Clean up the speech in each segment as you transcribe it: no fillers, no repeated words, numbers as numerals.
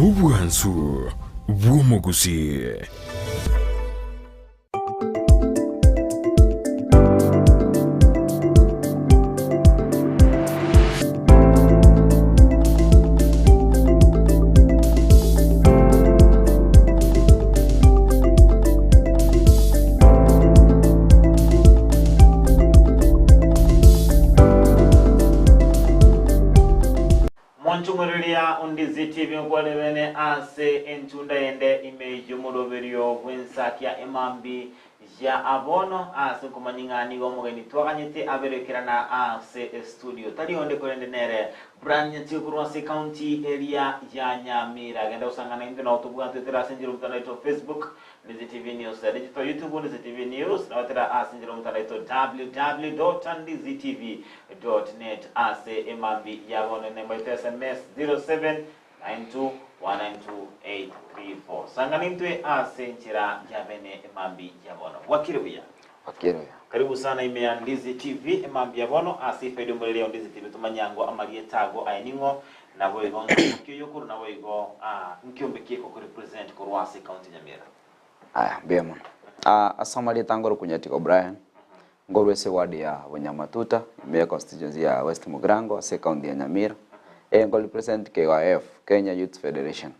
Obwansu bw'omogusii. Monchung'ureria ondizi TV nkwane bene ase enchunda yende ime y'omoroberio bw'ensakia emambi ya abono ase nkomanya ng'a nigo omogeni twaganyete aberekerana ase estudio tari onde korende nere Brian Nyachigo korwa ase ecounty eria ya Nyamira. Genda gosang'ana intwe nao tobwatwetera ase enchera omotandao oito Facebook Ndizi TV News Digital, YouTube Ndizi TV News, nogotera ase enchera omotandao oito www.ndizitv.net ase emambi ya bono nemba ito SMS 0792192834. Sang'ana intwe ase enchera ya bene emambi ya bono. Bwakire buya. Bwakire buya. Karibu sana ime ya Ndizi TV emambi ya bono ase efaida omoreri ya Ndizi TV tomanye ango amarieta ago aye ning'o Naboigo nkiombe oyokoro naboigo nkiombe ki ekokorepresent korwa ase ecounty ya Nyamira? Aya, mbuya mono. Ah, ase amarieta ngorokwa Nyatigo Brian, nkorwa ase eward ya Bonyamatuta, ime ya constituency ya West Mugirango ase ecounty ya Nyamira. Eh, nkorepresent KYF, Kenya Youth Federation.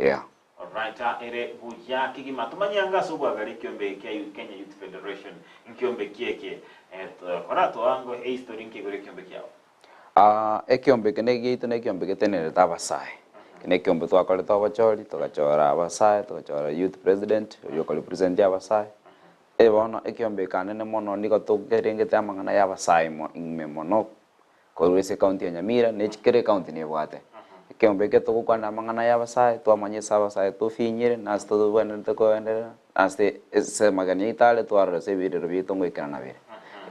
Yeah. Alright, ere buya kegima. Tomanye anga ase obwagare ekiombe kia Kenya Youth Federation nkiombe ki eke. Eh, koratoa ango ehistory nki igoro ekiombe kiao. Aa, ekiombe eke negiaito na ekiombe getenerete abasae. Eke nekiombe twakorete obochori, togachora abasae, togachora youth president, oyio okorepresent abasae. Eh bono ekiombe eke anene mono nigo tokerengete amang'ana ya abasae mo ime mono korwa ase ecounty ya Nyamira na echi kera ecounty nebwate. Ekiombe eke togokwana amang'ana ya abasae, twamanya ase abasae tofinyire, na ase tobwenerete koenderera, na ase ase amageni aito are twarora ase ebirero biaito ngoikerana bire,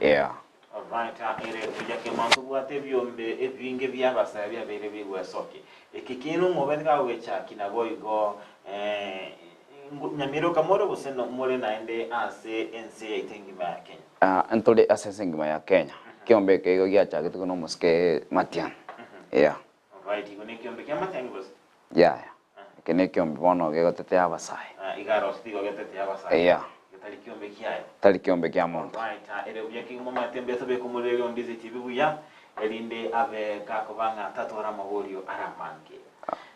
yeah. Alright, ere buya kegima ntobwate ebiombe ebinge bi'abasae biabeire bigwesokia. Eke kere omobere kagogechaki naboigo Nyamira okamore gose more naende ase ense yaito engima ya Kenya? Ah, ntore ase ense engima ya Kenya. Ekiombe eke igo giachagete buna omosike Matiang'i. Yeah. Alright, igo nekiombe kia Matiang'i gose? Yaya. Eke nekiombe bono gegotetea abasae. Ah, iga aroseti igo getetea abasae. Yeah. Getari kiombe kiaye. Tari kiombe kia monto. Alright, ah, ere buya kegima omanyete mbuya tobeke omorero onde ase TV buya, erinde abe gakoba ng'a tatwara amaborio are amange.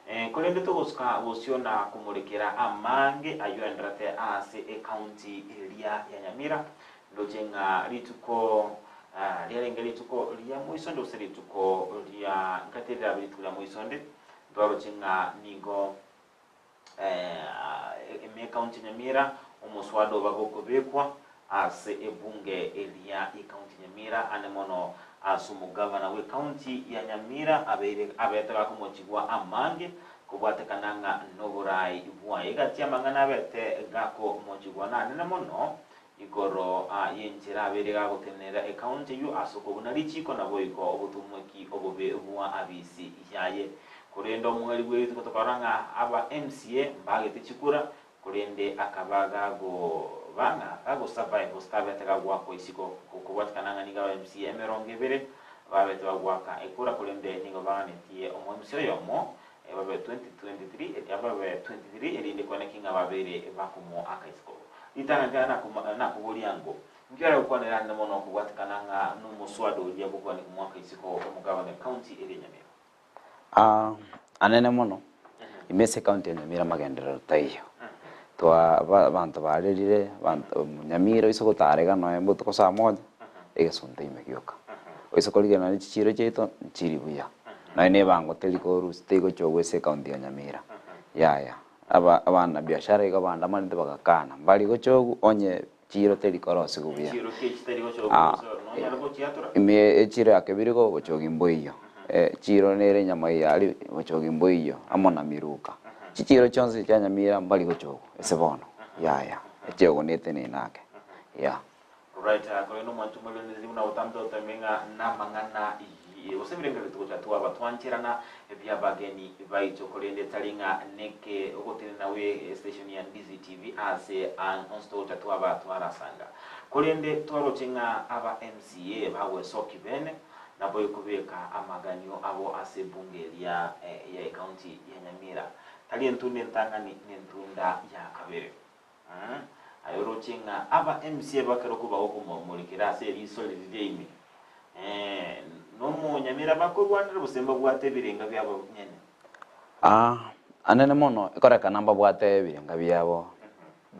Eh, korende togosuka bosio na komorekera amange ayio aenderete ase ecounty eria ya Nyamira, ndoche ng'a rituko ah, riarenge rituko ria moisonde gose rituko ria nkate rirabe rituko ria moisonde, Ntwaroche ng'a nigo ime ekaunti ya Nyamira omoswada oba gokobekwa ase ebunge eria y'ekaunti ya Nyamira ane mono ase omogavana bw'ekaunti ya Nyamira abeire abete gakomochigwa amange kobwatekana ng'a noborai bwaye. Egati y'amang'ana abete gakomochigwa nanene mono Igoro y'enchera abeire gagotenenera ekaunti eyio ase okobuna richiiko naboigo obotomweki obobe bwa abisi yaye. Korende omweri bwe rituko tokarora ng'a aba MCA mbagete chikura, korende akaba gagoba ng'a gagosurvive gose tabete gagoakwa isiko kobwatikana ng'a nigo aba MCA emerongo ebere babete bagoaka ekura korende nigo baganetie omo MCA oyomo babe 2023 babe 23 erinde kwane ki ng'a babeire bakomoaka isiko. Ritang'ani riane nakoboria ango, Inki oragokwanere ande mono kobwatekana ng'a nomoswada oria bw'okogania komoaka isiko omogabane county eria Nyamira? Aa, anene mono, ime ase ecounty ya Nyamira amagenderero taiyo. Twa ba abanto barerire, abanto Nyamira oise gotara iga nonya botuko saa moja, egesunte ime gioka. Oise korigereria nonya chichiro chiaito, nchiri buya. Nonya na ebango teri korusia teri ase ecounty ya Nyamira, yaya. Aba abana biashara igo baandamanete bagakana, mbari gocha ogwo onye chiiro teri korosigwa buya. Chiiro ki chitari gocha ogwo Ah, gose nonyare gochiatora? Ime echiiro ya Kebirigo gocha Ogimbo eyio, chiiro nere enyama eye aria gocha Ogimbo eyio amo na Miruka. Chichiiro chionsi chia Nyamira mbari gocha ogwo ase bono, yaya, echiego netenene ake, yeah. Right, korende omwancho omorende buna botambe toteme ng'a namang'ana gose ebirengererio togocha twaba twancherana ebi'abageni baito korende tari ng'a neke ogotenena gwe station ya Ndizi TV ase onsi togocha twaba twarasanga. Korende twaroche ng'a aba MCA bagwesoki bene naboyo kobeka amaganio abo ase ebunge eria ya ecounty ya Nyamira. Tari entunda entang'ani, nentunda ya kabere. Aye oroche ng'a aba MC aba kero kobagokomorekera ase eriso riria ria ime, nomonyamira bakorwanera gose mbabwate ebirenga biabo nyene? Aa, anene mono ekorekana mbabwate ebirenga biabo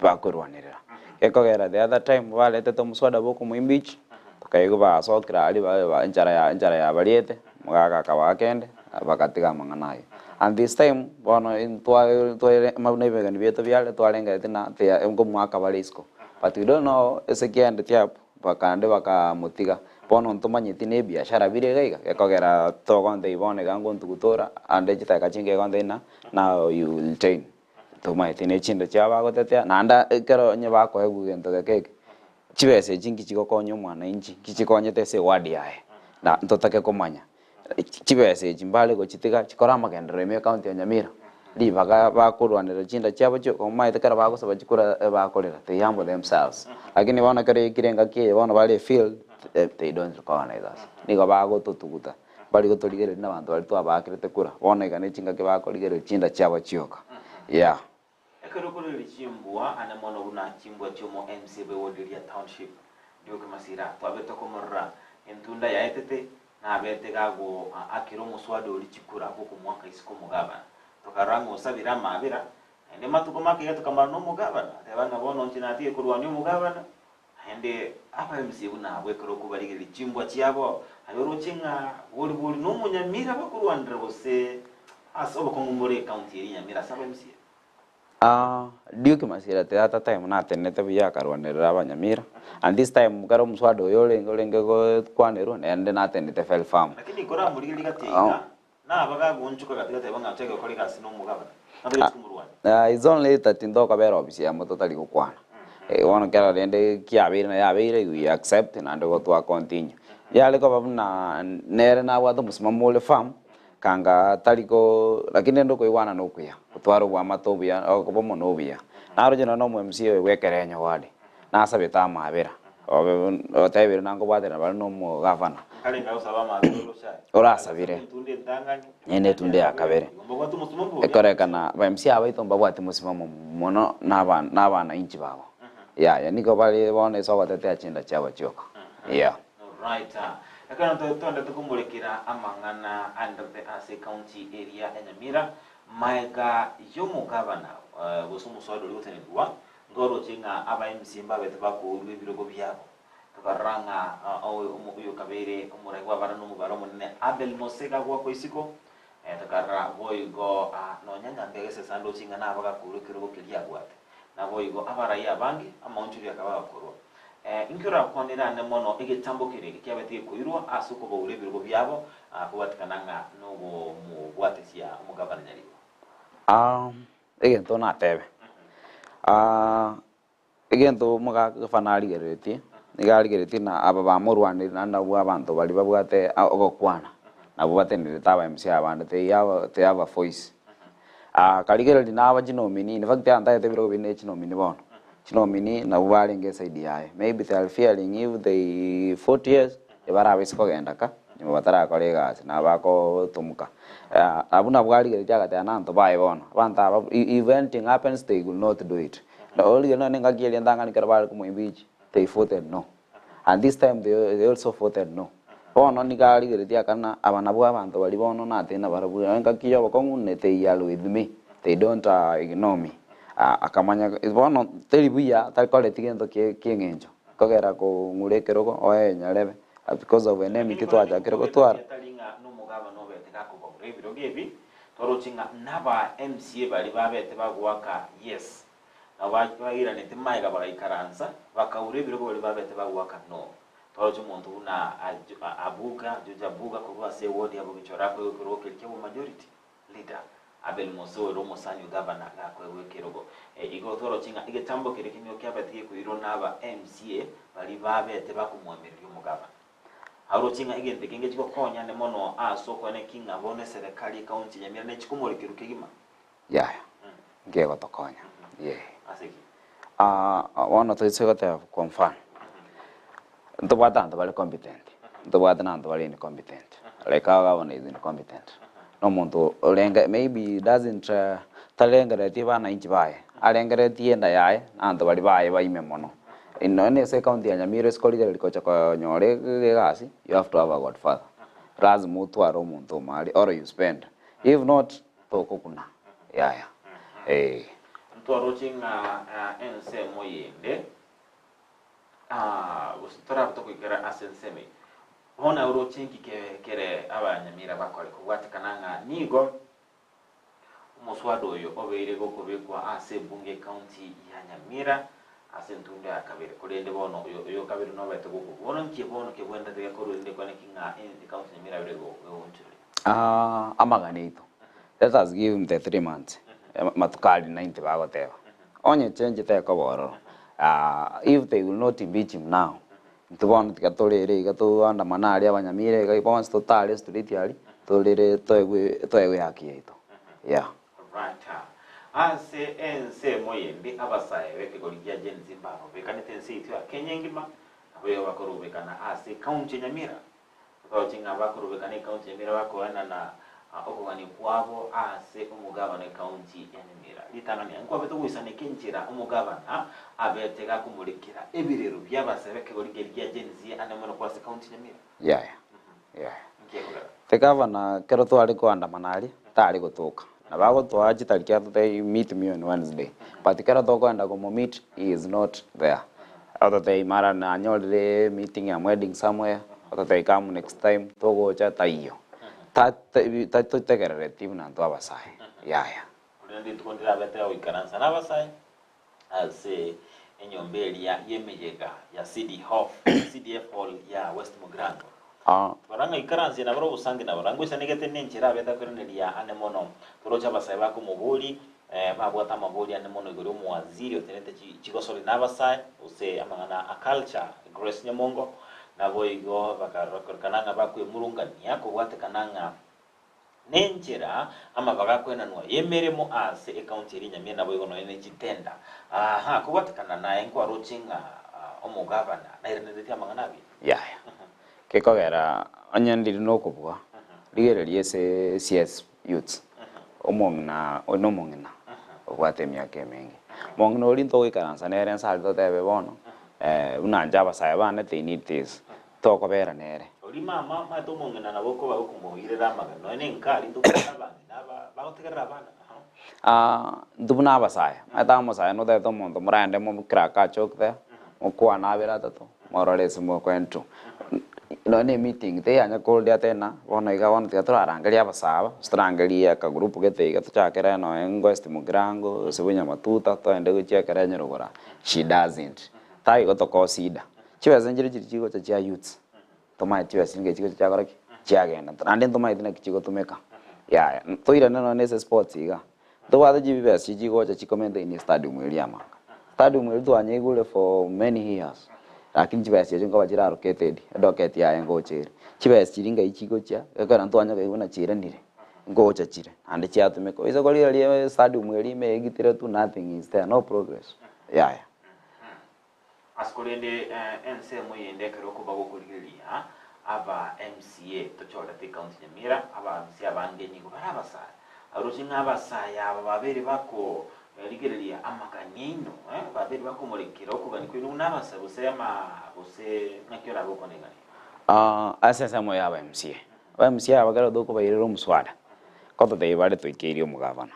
bakorwanerera. Gekogera the other time baretete omoswada bwa okomoimpeach, tokaigwa basokire aria ba ba enchara ya enchara yabariete, omogaka akabaga kende, bagatiga amang'ana aywo. And this time, bono intwa twaire buna ebigeni biaito biare twarengereti ng'a tiya nkomoaka bare isiko. But we don't know ase kiaendeti abwo, bakande bakamotiga. Bono ntomanyeti na ebiashara bire iga iga, gekogera togontebia bono iga ngontugutora, ande chidakika chinke iga gontebia ng'a now you will join. Tomaeti ne chinto chiabo bagotetea, naende ekero onye bakoegwa egento geke eke, chibesa echi nki chigokonya omwananchi, nki chikonyete ase eward yaye, na ntotake komanya. Chibesa echi mbare gochitiga chikore amagenderero ime ecounty ya Nyamira, ribaga bakorwanerera chinda chiabo chioka omaete ekero bagosaba chikura ebakorera, they humble themselves. Lakini bono ekero yaikire engaki eye bono bare efield, they don't recognize us. Nigo bagototuguta. Mbari gotorigereria nabanto baria twabaakerete kura, bono iga nechingaki bakorigereria chinda chiabo chioka. Yeah. Ekero okoreria chimbwa ane mono buna chimbwa chi'omo MC bw'Ewodiria Township, Duke Masira, twabete komorora entunda yaetete, nabete gago akera omoswada oria chikura bw'okomoaka isiko omogabana. Tokarora ng'a osabire amabera, naende matuko make iga tokamara nomogabana, ateba ng'a bono inche natige korwania omogabana, Naende abaemisia buna abwo ekero okobarigereria chimbwa chiabo, aye oroche ng'a bori bori nomonyamira bakorwanera gose ase obokong'u mbore ecounty eria Nyamira ase abaemisia? Aa Duke Masira the other time natenenete buya akarwanerera abanyamira and this time ekero omoswada oyo orenge orenge gokwanerwa naende natenenete very firm. Lakini koramorigereria gati iga, naba gagoonchoka gati gateba ng'a achake gokora egasi nomogabana, nabo komorwania. Ah, it's only that ntokobera ofisi yamo totari gokwana. Eh, bono kero rende kiabeire na yabeire we accept naende igo twa continue. Yare koba buna nere nabwate omosimamo ore firm, kanga tari ko lakini rende okoigwana na okuya, gotwara oboamate obuya okoba mono obuya. Naroche nonye na omo MCA oyo bwa ekerenyo gware, nasabete amabera, obe otebire nankobwaterana bare na omogavana. Nkarenge agosaba amabera oroche aye. Orasabire. Entunde entang'ani. Naende etunde ya kabere. Mbabwate omosimamo boria. Ekorekana ba MC abaito mbabwati mosimamo mono na na abananchi babo. Yaya nigo bare bono ase ogotetea chinda chiabo chioka. Yeah. Alright. Ekero twendete komorekera amang'ana aenderete ase ecounty eria ya Nyamira, maega y'omogavana gose omoswada oria gotenenigwa, ntwaroche ng'a aba MCA mbabete bakourwa ebirogo biabo. Tokarora ng'a oyo okabeire omorai bw'abana nomobaro omonene Abel Mosega goakwa isiko, tokarora boigo nonya Nyambega esese ndoche ng'a nabagakourwa ekerogo keria abwate. Naboigo abarai abange amaonchorio akaba agakorwa. Inki orakwanere ande mono egetambo keria eke kiabete gekoirwa ase okobaura ebirogo biabo, kobatikana ng'a nogomobwatesia omogabana Nyaribo? Egento natebe, Egento omogafana arigereretie, nigo arigereretie ng'a aba bamorwaneire naende nabwo abanto baria babwate ogokwana, nabwo batenerete aba MC abande they have they have a voice. Akarigereria naba chinominee, in fact antagete ebirogo biria ne chinominee bono, chinominee nabwo barenge eside yaye, maybe they are fearing if they fought yes, ebarabaise kogenda ka, nyuma batarakora egasi nabakotomoka. Abwo nabwo arigeretie agateba nanto baye bono, abanto aba if anything happens they will not do it. Origereria nonye nengaki eria entang'ani ekero bare komoimpeach, they voted no. And this time they they also voted no. Bono nigo arigeretie akana aba nabwo abanto baria bono natena barabwo nonye engaki ya obokong'u ne they are with me, they don't ignore me. Akamanya bono teri buya takoreti gento kie kieng'encho, kogera kong'ura ekerogo oe nyarebe because of enmity twachakire gotwara. Tari ng'a nomogabana obete gakobaura ebirogo ebi, Twaroche ng'a naba MCA baria babete bagoaka yes, nabo bairanete magega bagaikaransa, bakaura ebirogo baria babete bagoaka no. Twaroche omonto buna Abuga, George Abuga korwa ase eward ya Bogichora akoegwa ekerogo keria kia obomajority leader. Abel Mose ore omosani o gavana gakoegwa ekerogo. Igo twaroche ng'a egetambo keria nigo kiabete gekoirwa naba MCA baria babete bakomoemereria omogavana. Aroche ng'a egento eke ngechi gokonyane mono ase okoene ki ng'a bono eserekari ekaunti ya Nyamira nechikomorikerwa kegima. Yaya, nkegotokonya, yee. Ase ki? Bono toise goteba kwa mfano, ntobwate abanto bare competent, ntobwate na abanto bare incompetent, like our governor is incompetent. Na omonto orenge maybe he doesn't tarengereretie bananchi baye, arengereretie enda yaye na abanto baria baye baime mono. Nonya na ase ecounty ya Nyamira ase korigereria gocha konyora egasi, you have to have a godfather. Lazima otware omonto omare or you spend, if not tokokuna yaya eh. Ntwaroche ng'a ensemo yende gose torabe tokoikera ase ensemo eye. Bono oroche nki kere abanyamira bakore kobwatekana ng'a nigo omoswada oyo obeire gokobekwa ase ebunge ecounty ya Nyamira ase entundo ya kabere, korende bono oyo oyo kabere nobete gokobua. Bono nki bono kebwenerete gekorwe erinde kwane ki ng'a ecounty ya Nyamira abere goonchoreria? Amagani aito, let us give him the 3 months, matuko aria 90 bagoteba. Onye change tekoba ororo, if they will not impeach him now, intwe bono tiga torere iga toandamane aria abanyamira iga bonsi totare street aria, torere toegwe toegwe haki yaito, yeah. Right. Ase ensemo yende abasae b'ekegori gia Gen Z mbarobekanete ense yaito ya Kenya engima, nabo igo bakorobekana ase ekaunti ya Nyamira. Toroche ng'a bakorobekana ekaunti ya Nyamira bakoenana okogania kwabo ase omogabana ekaunti ya Nyamira. Ritang'ani nkwabete goisaneka enchera omogabana abete gakomorekera ebirero bi'abasae b'ekegori keria gia Gen Z ande mono kwa ase ekaunti ya Nyamira. Yaya, yaya. Nki ekogera? The governor kero tware koandamana aria, tare gotoka. Nabo agotoa chitariki atotebie meet me on Wednesday, but kero tokoenda komo meet he is not there. Ototebia mara nanyorire meeting am heading somewhere, ototebia come next time, togocha taiyo. Tatotegerereti buna intwe abasae, yaya. Korende rituko ndirabete goikaransa nabasae ase enyomba eria y'emeyega ya CDF, CDF Hall ya West Mugirango. Twarora ng'a ikaransie naboro obosangi naboro angoisanegete nenchera abete akoiraneria ane mono. Toroche abasae bakomobori babwate amabori ane mono igoro y'omowaziri otenenete chigosori na abasae gose amang'ana a culture Grace Nyamongo naboigo bakarorekana ng'a bakwemurungania kobwatekana ng'a nenchera amabaga akwenanwa y'emeremo ase ecounty eria Nyamira naboigo nonya ne chitenda. Aha kobwatekana naye nkwaroche ng'a omogabana nairaneretie amang'ana abia. Yaya, gekogera onye ndiri nokobua, rigereria ase CS youths, omong'ina oyo na omong'ina obwate emiaka emenge. Omong'ina oria ntogoikaransa nere nse aria totebe bono, buna inche abasae bane they need this, tokobera nere. Oria mama omanyete omong'ina nabo okoba gokomoirera amagena nonya na enkari ntokobwate abang'ina aba bagotegerera abana. Intwe buna abasae, omanyete amosae notebete omonto moraende mokira aka choke there, mokwane abere atato, morore ase mokoenda. Nonya na emeeting teyanya kordia tena, bono iga bono tiga torarangerie abasae aba, gose torangerie akagroup gete iga tochakere nonya West Mugirango, gose Bunyamatuta, toende gochia ekero enyerogora, she doesn't. Tari gotoconsider. Chibesa nchire chiria chigocha chia youths, tomaete chibesa chinge chigocha chiakora ki? Chiagenda. Naende ntomaeti naki chigotumeka. Yaya, toirane nonya na ase sports iga, ntobwate chibesa chiria chigocha chikomaintain estadium eria amanga. Stadium eria twanyeigure for many years, lakini chibesa echio nkoba chire allocated, edocket yaye ngocha ere. Chibesa chiria ngai chigochia, ekero ntwanya koigwa buna chiiranire, ngocha chire, naende chiatumeka. Oise korigereria stadium eria ime egitire tu nothing is there, no progress, yaya. Ase korende ensemo yende ekero okoba gokorigereria aba MCA tochorete ecounty Nyamira, aba MCA abange nigo bare abasae. Aroche ng'a abasae aba babeire bako rigereria amagani aino, babeire bakomorekera okogania kwaino buna abasae gose ama gose ng'aki orabe okonegania. Ase ensemo ya aba MCA, aba MCA aba ekero tokobairera omoswada, nkototebia bare toikeirie omogavana.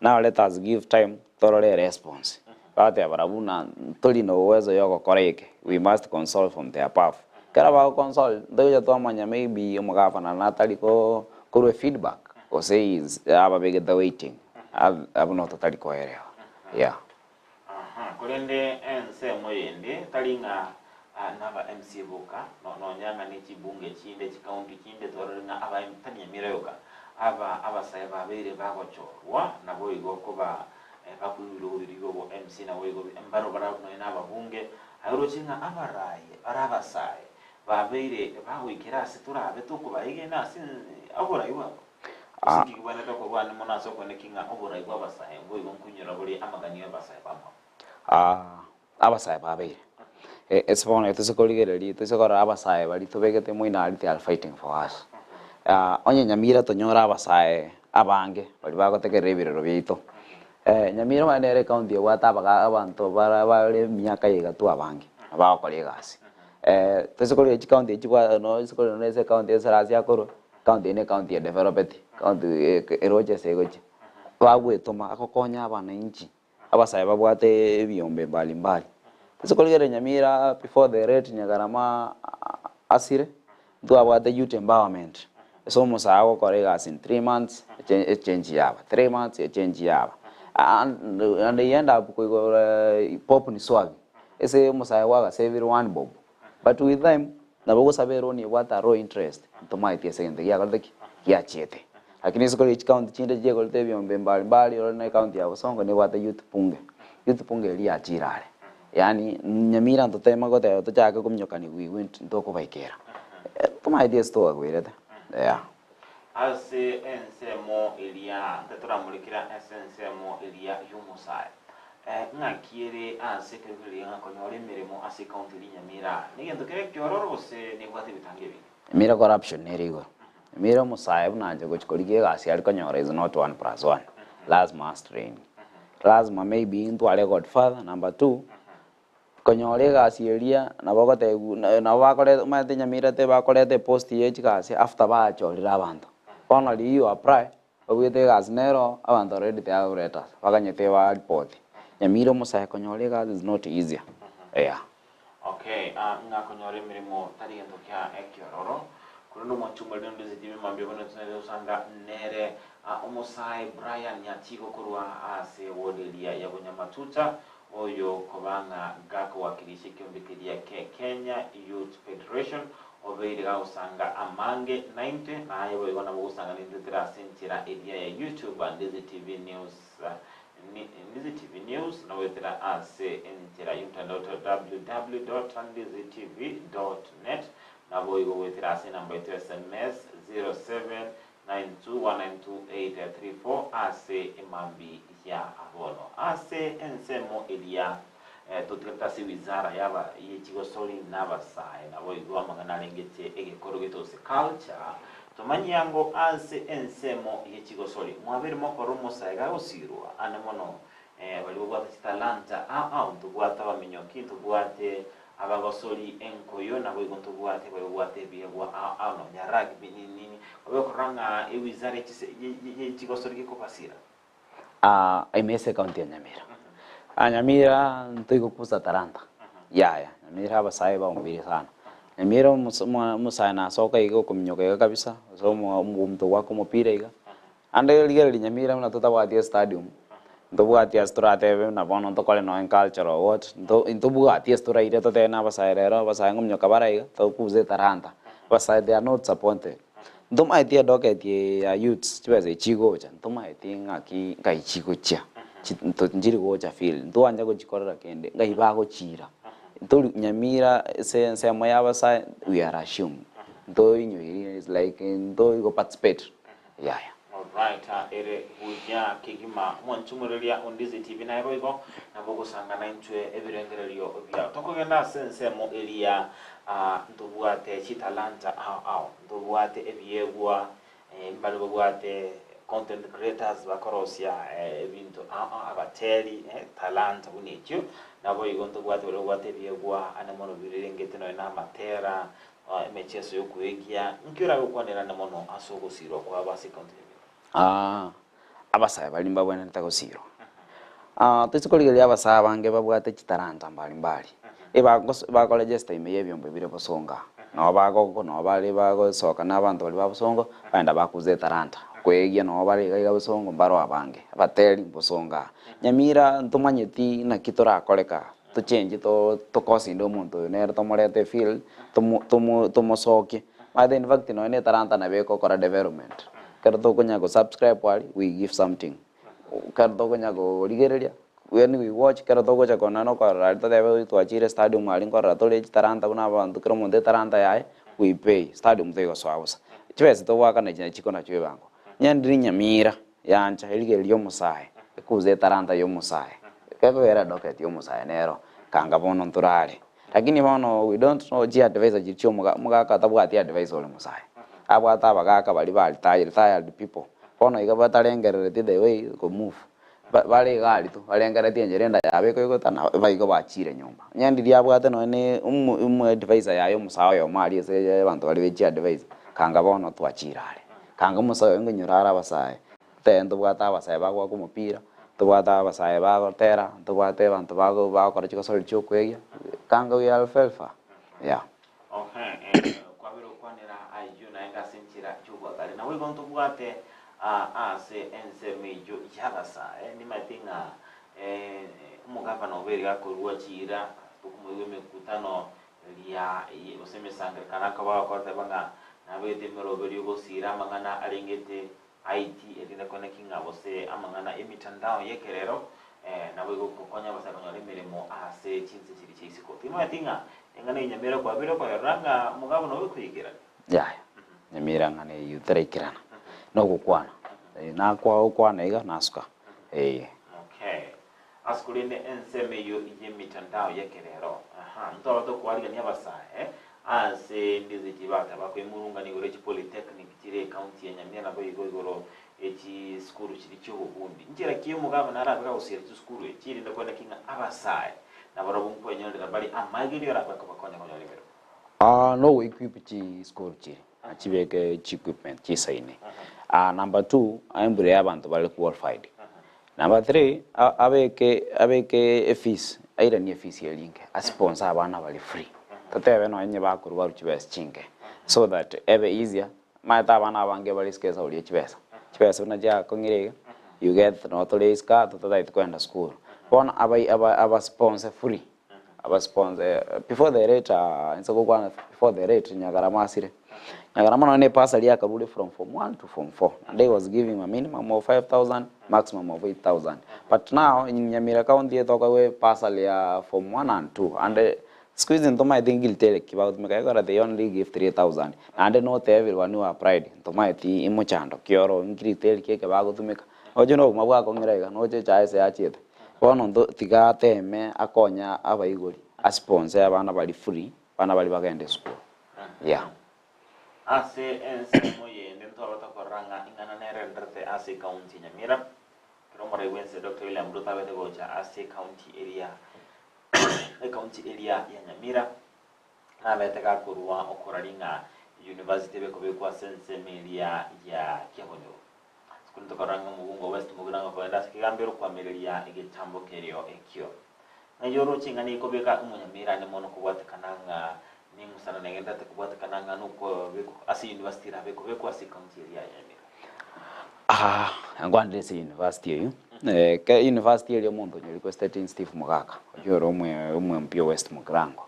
Now let us give time torore eresponse. Bagateba barabwo buna ntori na uwezo ya ogokora eke, we must consult from the above. Ekero bagoconsult, ntogocha twamanya maybe omogavana natari ko korwa efeedback, gose he is ababegete waiting, abwo no totari koerewa, yeah. Aha, korende ensemo yende tari ng'a naba MCA boka, nonya ng'a ne chibunge chinde, chicounty chinde twarorire ng'a aba tari Nyamira yoka, aba abasae babeire bagochorwa naboigo koba bakoigwire oboriri obo MC naboigo mbaro bara nonya na ababunge, aye oroche ng'a abarayi bare abasae babeire bagoikera ase torabe tokobaegena ase oborai bwabo. Gose ki kebwenerete okorwana mono ase okoeneki ng'a oborai bw'abasae mboigo nkoinyora bore amaganio y'abasae bamwabo? Abasae babeire ase bono toise korigereria toise korora abasae baria tobegete moino aria they are fighting for us. Onye Nyamira tonyore abasae abange baria bagotegerera ebirero biaito. Nyamira omanye nere ecounty ebwate abaga abanto bara bare emiaka ya igatwa abange na bagokora egasi. Toise korigia chicounty echi bwa no ase korigia nonye ase ecounty ase Salasya akorwa, ecounty eye ne ecounty edevelopeti, ecounty eroche ase egochia. Bagwetoma agokonya abananchi. Abasae babwate ebiombe mbali mbali. Ase korigereria Nyamira before the late Nyagarama asire, ntwabwate youth empowerment. Ase omosae agokora egasi in 3 months, echange yaba, 3 months echange yaba. And he end up koigora pop ni swag. Ase omosae gwagasavire one bob. But with them, nabo ogosaba eloan ebwate a low interest, ntomaeti ase egento giakorete ki? Giachiete. Lakini ase korigia chicounty chinde chiegorete ebiombe mbali mbali orore na ecounty ya Bosongo nebwate youth bunge. Youth bunge eria yachire are. Yaani Nyamira ntotema goteba tochake kominyokani gwigwi ntokobaikera. Tomaeti ase togakwerete, yeah. Ase ensemo eria ntatoramorekera ase ensemo eria y'omosae. Ng'aki ere ase ekerogo keria ng'a konyora emeremo ase ecounty eria Nyamira negento kere ekiororo gose nebwate ebitango ebinge? Nyamira corruption nere igoro. Nyamira omosae buna anche gochia korigia egasi aria konyora is not one plus one. Lazima astrain. Lazima maybe ntware godfather number two, konyora egasi eria nabo ogotebiwa nabo bakoreta omanyete Nyamira tebakoreta epost ye chigasi after bachorire abanto. Bono riria you apply, Obwete egasi nero abanto already they have letters baganyete ba report. Nyamira omosae konyora egasi is not easier yeah. Okay, ah, ng'a konyora emeremo tari gento kia ekiororo. Korende omwanchi omoriri onde ase TV mambia bono tonaete gosanga nere ah, omosae Brian Nyatigo korwa ase ward eria ya Bonyamatuta oyo koba ng'a gakowakilisha ekiombe keria ke Kenya Youth Federation Obeire gagosanga amange naintwe, na aye boigo nabo ogosanga nintwe tore ase enchera eria ya YouTube Ndizi TV News, Ndizi TV News, nagoetera ase enchera y'omtandao to www.ndizitv.net, naboigo goetera ase enamba yaito ya SMS 0792192834 ase emambi ya bono. Ase ensemo eria Totigarete ase wizara y'aba ye chigosori na abasae, naboigo amang'ana arengete egekoro gete gose culture, tomanyie ango ase ensemo ye chigosori. Mwabeire mokora omosae gagosirwa ande mono baria babwate chitalanta ao ao, ntobwate abaminyoki, ntobwate abagosori enkoyo, naboigo ntobwate baria babwate ebiegwa ao ao nonya rugby nini nini. Obe okorora ng'a ewizara ye chigosori gekobasira. Ime ase ecounty ya Nyamira. Nyamira ntoigokusa talanta, yaya, Nyamira abasae baumire sana. Nyamira omosae nasoka iga okominyoka iga kabisa, gose omonto ogoaka omopira iga. Ande rigereria Nyamira buna totabwati estadium, ntobwati ase toratebe buna bono ntokore nonye cultural what, ntobwati ase toraire totebe na abasae rero, abasae ngominyoka bare iga, tokuse etalanta. Abasae they are not supported. Ntomaeti edocket eye ya youths chibesa echi chigocha, ntomaeti ng'aki ngai chigochia, nchiri gocha field, ntwancha gochikorera kende, ngai bagochiira. Ntori Nyamira ase ensemo ya abasae we are assumed, ntoinyoiri is like ntoi go participate yaya. Alright, ere buya kegima mwanchumoreria Ondizi TV naye boigo nabo ogosanga naintwe ebirengererio biao. Tokogenda ase ensemo eria ntobwate chitalanta ao ao, ntobwate ebiegwa mbare babwate content creators bakorosia ebinto ao ao, abateri talanta buna echio, naboigo ntobwate baria babwate ebiegwa ande mono birengete nonya na amatera, Emecheso y'okwegia, Nki oragokwanere ande mono ase ogosiirwa kwabo ase ekaunti ya Nyamira? Abasae baria mbabwenerete gosiirwa. Toise korigereria abasae abange babwate chitalanta mbari mbari, bakoregesta ime y'ebiombe bire bosongo aa, nabo bago nabo bare bagosoka na abanto baria ba bosongo, baenda bakuza etalanta, kwegia nabo bare iga iga bosongo mbaro abange, abateri bosongo aa. Nyamira ntomanyeti naki torakoreka Tochenche tokosinde omonto oyo nere tomorete efield, tomosokie. Omanyete in fact nonye na etalanta nabo egokora development. Ekero tokonya go subscribe aria, we give something. Ekero tokonya korigereria, when we watch, ekero togocha nonye na okorora aria totebe twachire estadium aria nkorora tore chitalanta buna abanto kera omonto etalanta yaye, we pay, stadium tegosoa bosa. Chibesa togoakana echi nachio chikonachiwa ebango. Onye ndiri nyamira, yancha erigereria omosae, ekuza etalanta ya omosae. Gekogera edocket ya omosae nero, kanga bono ntorare. Lakini bono we don't know chiadvisor chiria chia omoga omogaka atabwati advisor ore mosae. Abwate abagaka baria ba retired, tired people. Bono iga batarengerereti the way ko move, bare iga aria tu, barengereretie enchera enda yabo ekoigota na baigo bachire nyomba. Onye ndiria abwate nonye na omo omo advisor yaye omosae oyomo aria ase abanto baria be chiadvisor, kanga bono twachire are. Kanga omosae oyo nkonyora are abasae, totebe ntobwate abasae bagoaka omopira, ntobwate abasae bagotera, ntobwate abanto bago bagokora chigosori chia okoegia, kanga we are very far, yeah. Ohe, kwabera okwanera ayio naende ase enchera y'obwagare. Naboigo ntobwate ase ensemo eyio y'abasae. Nimaete ng'a omogavana obeire gakorua chiira tokomoigwa emekutano eria gose emesangererekano akaba agoteba ng'a nabegete emeroberio gosiira amang'ana arengete IT erinde kone ki ng'a gose amang'ana emitandao y'ekerero naboigo gokonya abasae konyora emeremo ase chinse chiria chia isiko. Timanyeti ng'a eng'ana eye Nyamira kwabire okoyerora ng'a omogabana obe koikerana? Yaya, Nyamira ng'ana eyio teraikerana, nogokwana, nakwa gokwana iga nasuka, eh. Okay. Ase korende ensemo eyio y'emitandao y'ekerero, aha, ntwaba tokwarigania abasae ase ndiziti bateba koimurungana igoro ye chipolytechnic chire ecounty ya Nyamira naboigo igoro ye chisukuru chiria chi'obobundi. Nchera ki omogabana arabe gagosiera chisukuru echi erinde koeneki ng'a abasae nabarabwo nkwenyorera bare amaigerio arabe kobakonya konyora emeremo? Aa nogoequip chisukuru chiria, nachibeke chiequipment chisaine. Number two, embura ya abanto bare qualified. Number three, abeke abeke efees, airanie efees eria enke, asponsor abana bare free. Totebe nonye onye bakorwa barwe chibesa chinke, so that ebe easier, omanyete abana abange bare isiko esauri ya chibesa, chibesa buna chiakong'ire iga, you get nabo tore isiko aa totataeti kogenda sukuru. Bono abai aba abasponsor free, abasponsor before the late inse gokwana before the late Nyagarama asire, Nyagarama nonye na ebursary akarure from form one to form four and he was giving a minimum of 5000 maximum of 8000 but now in Nyamira county etokoegwa ebursary ya form one and two and siku hizi ntomaeti ngiltere ki bagotumeka ekero they only give 3000 naende not everyone who applied ntomaeti mochando ki oro ngiltere ki eke bagotumeka oche na obogima bwakong'ira iga noche echae ase yachiete bono nto tiga ateme akonye abaibori asponsor abana baria free abana baria bagende esukuru yeah. Ase ensemo yende ntwaba tokorora ng'a ing'ana nerenderete ase ecounty ya Nyamira, ekero omorai bw'ense Doctor William Ruto abete gocha ase ecounty eria ecounty eria ya Nyamira, nabete gakorua okoraria ng'a university ebekobekwa ase ensemo eria ya Kiabonyoru. Ase tokarora ng'a omobungo o West Mugirango akogenda ase ekegambero koamereria egetambo kerio ekio. Ng'ai oroche ing'ana ekobeka omonyamira ande mono kobwatekana ng'a neng'usana negenderete kobwatekana ng'a nokobekwa ase university erabe ekobekwa ase ecounty eria ya Nyamira. Aa nkwanire ase university eywo, ke university eria omonto onye requested Steve Mogaka, oyio ore omwe omo MP o West Mugirango.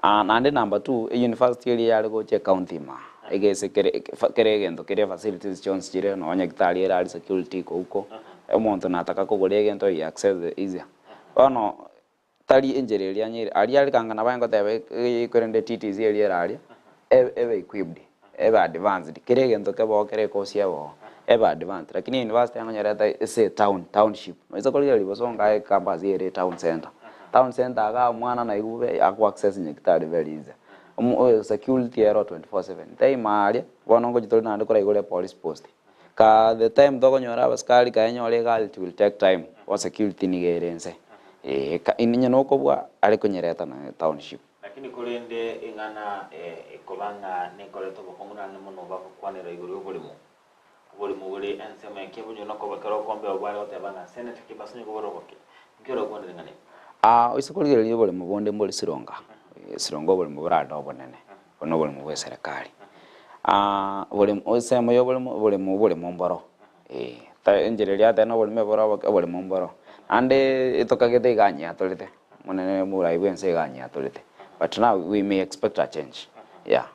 Naende number two, e university eria yare gocha ecounty ime aa, egese kere kere egento kere facilities chionsi chire, nonye nyagetari ere aria security iko huko, omonto nataka kogora egento he access easier. Bono tari enchera eria nyere, aria are kanga nabo aye ngoteba korende TTC eria ere aria, ebe equipped, ebe advanced, kera egento kebe oo kera ekosi ebe oo, ebe advanced. Lakini university angonyerete ase etown, township, noise korigereria bosongo aye campus ere etown centre. Town centre igaa omwana naigwe bobe ako access nyagetari very easy. Omo security ero 24/7, time aria, bono ngochia tore naende koraigore epolice post. Ka the time tokonyora abasikari kaye nyore egari it will take time, bo security nigo ere inse, eh, ka onye nokobua are konyereta na township. Lakini korende ing'ana ekoba ng'a nekoreta obokong'u naende mono bagokwanera igoro y'oborimo. Oborimo bore ensemo ya kiabonyoru na koba kera okombeo bware goteba ng'a Senator Kebaso nigo bore oboke. Inki orakwanere ng'a nebe? Aa oise korigereria oboremo bonde mbore Sironga, Sironga oboremo borande obonene, obwo noboremo bwa eserekari. Oboremo ensemo ya oboremo, oboremo oboremo mboro eh, ta enchera eria yateba na oboremo ebore oboke, oboremo mboro. Naende etokagete iga anyiatorete, omonene omorai bwa ense iga anyiatorete, but now we may expect a change, yeah.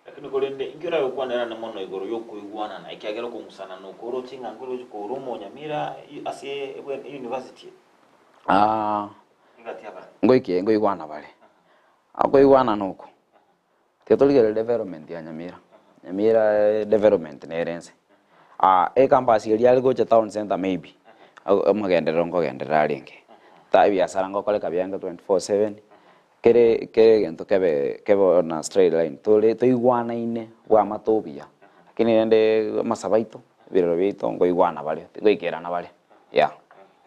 Lakini korende inki oragokwanera ande mono igoro y'okoigwanana, ekiagera okong'usana nokoroche ng'a nkoroche koura omonyamira ase university eye? Egati y'abanto. Ngoikie ngoigwana bare, okoigwanana oko, tiga torigereria development ya Nyamira, Nyamira development nere ense, ecampus eria are gocha town centre maybe, amagenderero nkogenderera arenge, ta ebiasara ngokoreka biange 24/7, Kere kere egento kebe kebe on a straight line, tore toigwanaine bw'amato obuya. Lakini rende amasabo aito, ebirero biaito nkoigwana bare, tingoikerana bare, yeah,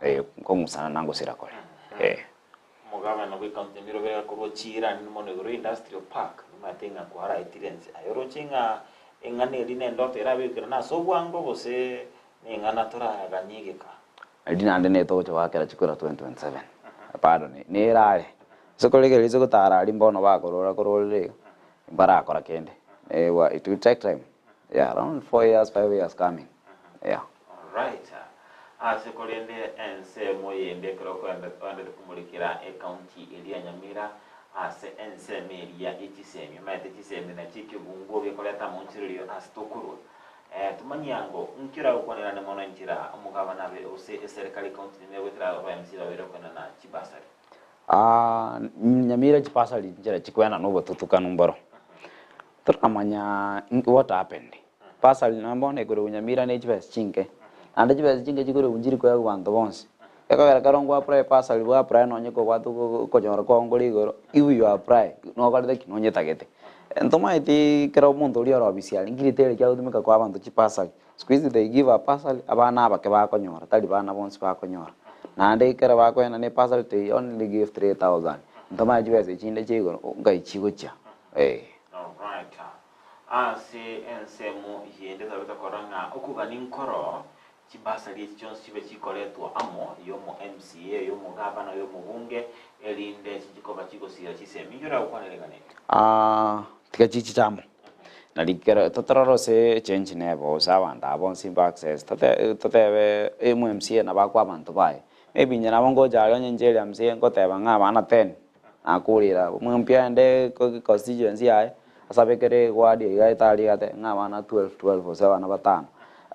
eh, nkong'usana na ngosira kore, eh. Omogabana bw'ecounty ya Nyamira obere gakorwa chiirani mono igoro y'Industrial Park, nimanyete ng'a kwaraetire ense. Aye oroche ng'a eng'ana eria nendoto erabekerane ase obwango gose neng'ana toraganie egeka? Erio naende nigo togocha goakera chikura 2027 bado nerare ase koregereria ase gotara aria mbono bakorora kororire iga mbarakora kende it will take time yeah around 4 years 5 years coming yeah. Alright. Ase korende ensemo yende ekero oendete komorekera ecounty eria ya Nyamira ase ensemo eria ye chisemi omanyete chisemi nachio ekebunguo gekoreta amonchererio ase tokorwa. Tomanyie ango nki oragokwanerane mono enchera omogabana abe gose eserekari ecounty Nyamira goetera aba MC babere okoenana chibasari. Nyamira chibasari nchera chikoenana obotutukanu mboro. Toramanya what happened. Basari nonye bono ekorwa Nyamira ne chibesa chinke, naende chibesa chinke chikorwa nchiri koegwa banto bonsi. Ekogera ekero ngwa apply basari bwa apply nonye kobwate okonyora kwao nkore igoro, if you apply nokorete ki? Nonyetagete. Ntomaeti kera omonto oria ore ofisi aria nkirite ere ki agotumeka koa abanto chibasari. Siku hizi they give a bursary abana abake bakonyora tari bana bonsi bakonyora. Naende ekero bakoenana ebasari they only give 3000. Ntomaeti chibesa echinde chia igoro ngai chigochia eh. Alright. Ase ensemo yende twabete korora ng'a okogania nkoro chibasari echi chionsi chibe chikoretwa amo, eyomo MCA, ey'omogabana, ey'omobunge, erinde chinchikoba chigosira chisemi. Inki oragokwanere ng'a nere? Tiga chichiche amo, nari kero totorore ase echange nebe gose abanto aba bonsi mba access tote totebe omo MCA nabo akoa abanto baye, maybe inche nabo ngocha aria onye inche ere MCA ngoteba ng'a abana ten. Nakorera omwempia aende constituency yaye, asabe kere eward iga etari iga ng'a abana 12 12 gose abana batano.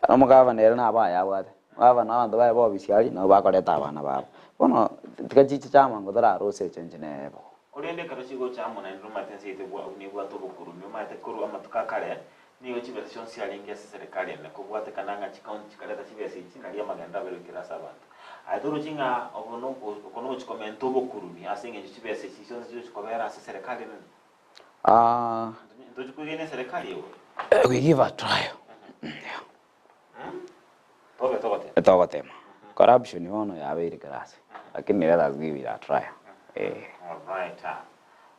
Omogavana ere nabo ayabwate, omogavana abanto baye ba ofisi aria nabo bakoreta abana babo. Bono tiga chiche chiamango torarose echange nere bo. Korende ekero chigocha amo naende nomanyete ense yaito nebwate obokurumi, omanyete korwa amatuko a kare Nigo chibesa chionsi chiarenge ase eserekari ime, kobwatekana ng'a chikaunti chikareta chibesa echi nario amagendo abeire goikera ase abanto. Aye torochi ng'a obo noko oko nogochi komenta obokurumi ase eng'encho chibesa echi chionsi chigochi kobera ase eserekari enene? Ntochi kwegena eserekari eye gose? We give a trial. Yeah. Tobe togotema. Togotema. Corruption bono yabeire kera ase. Lakini let us give it a trial. Eh. Alright.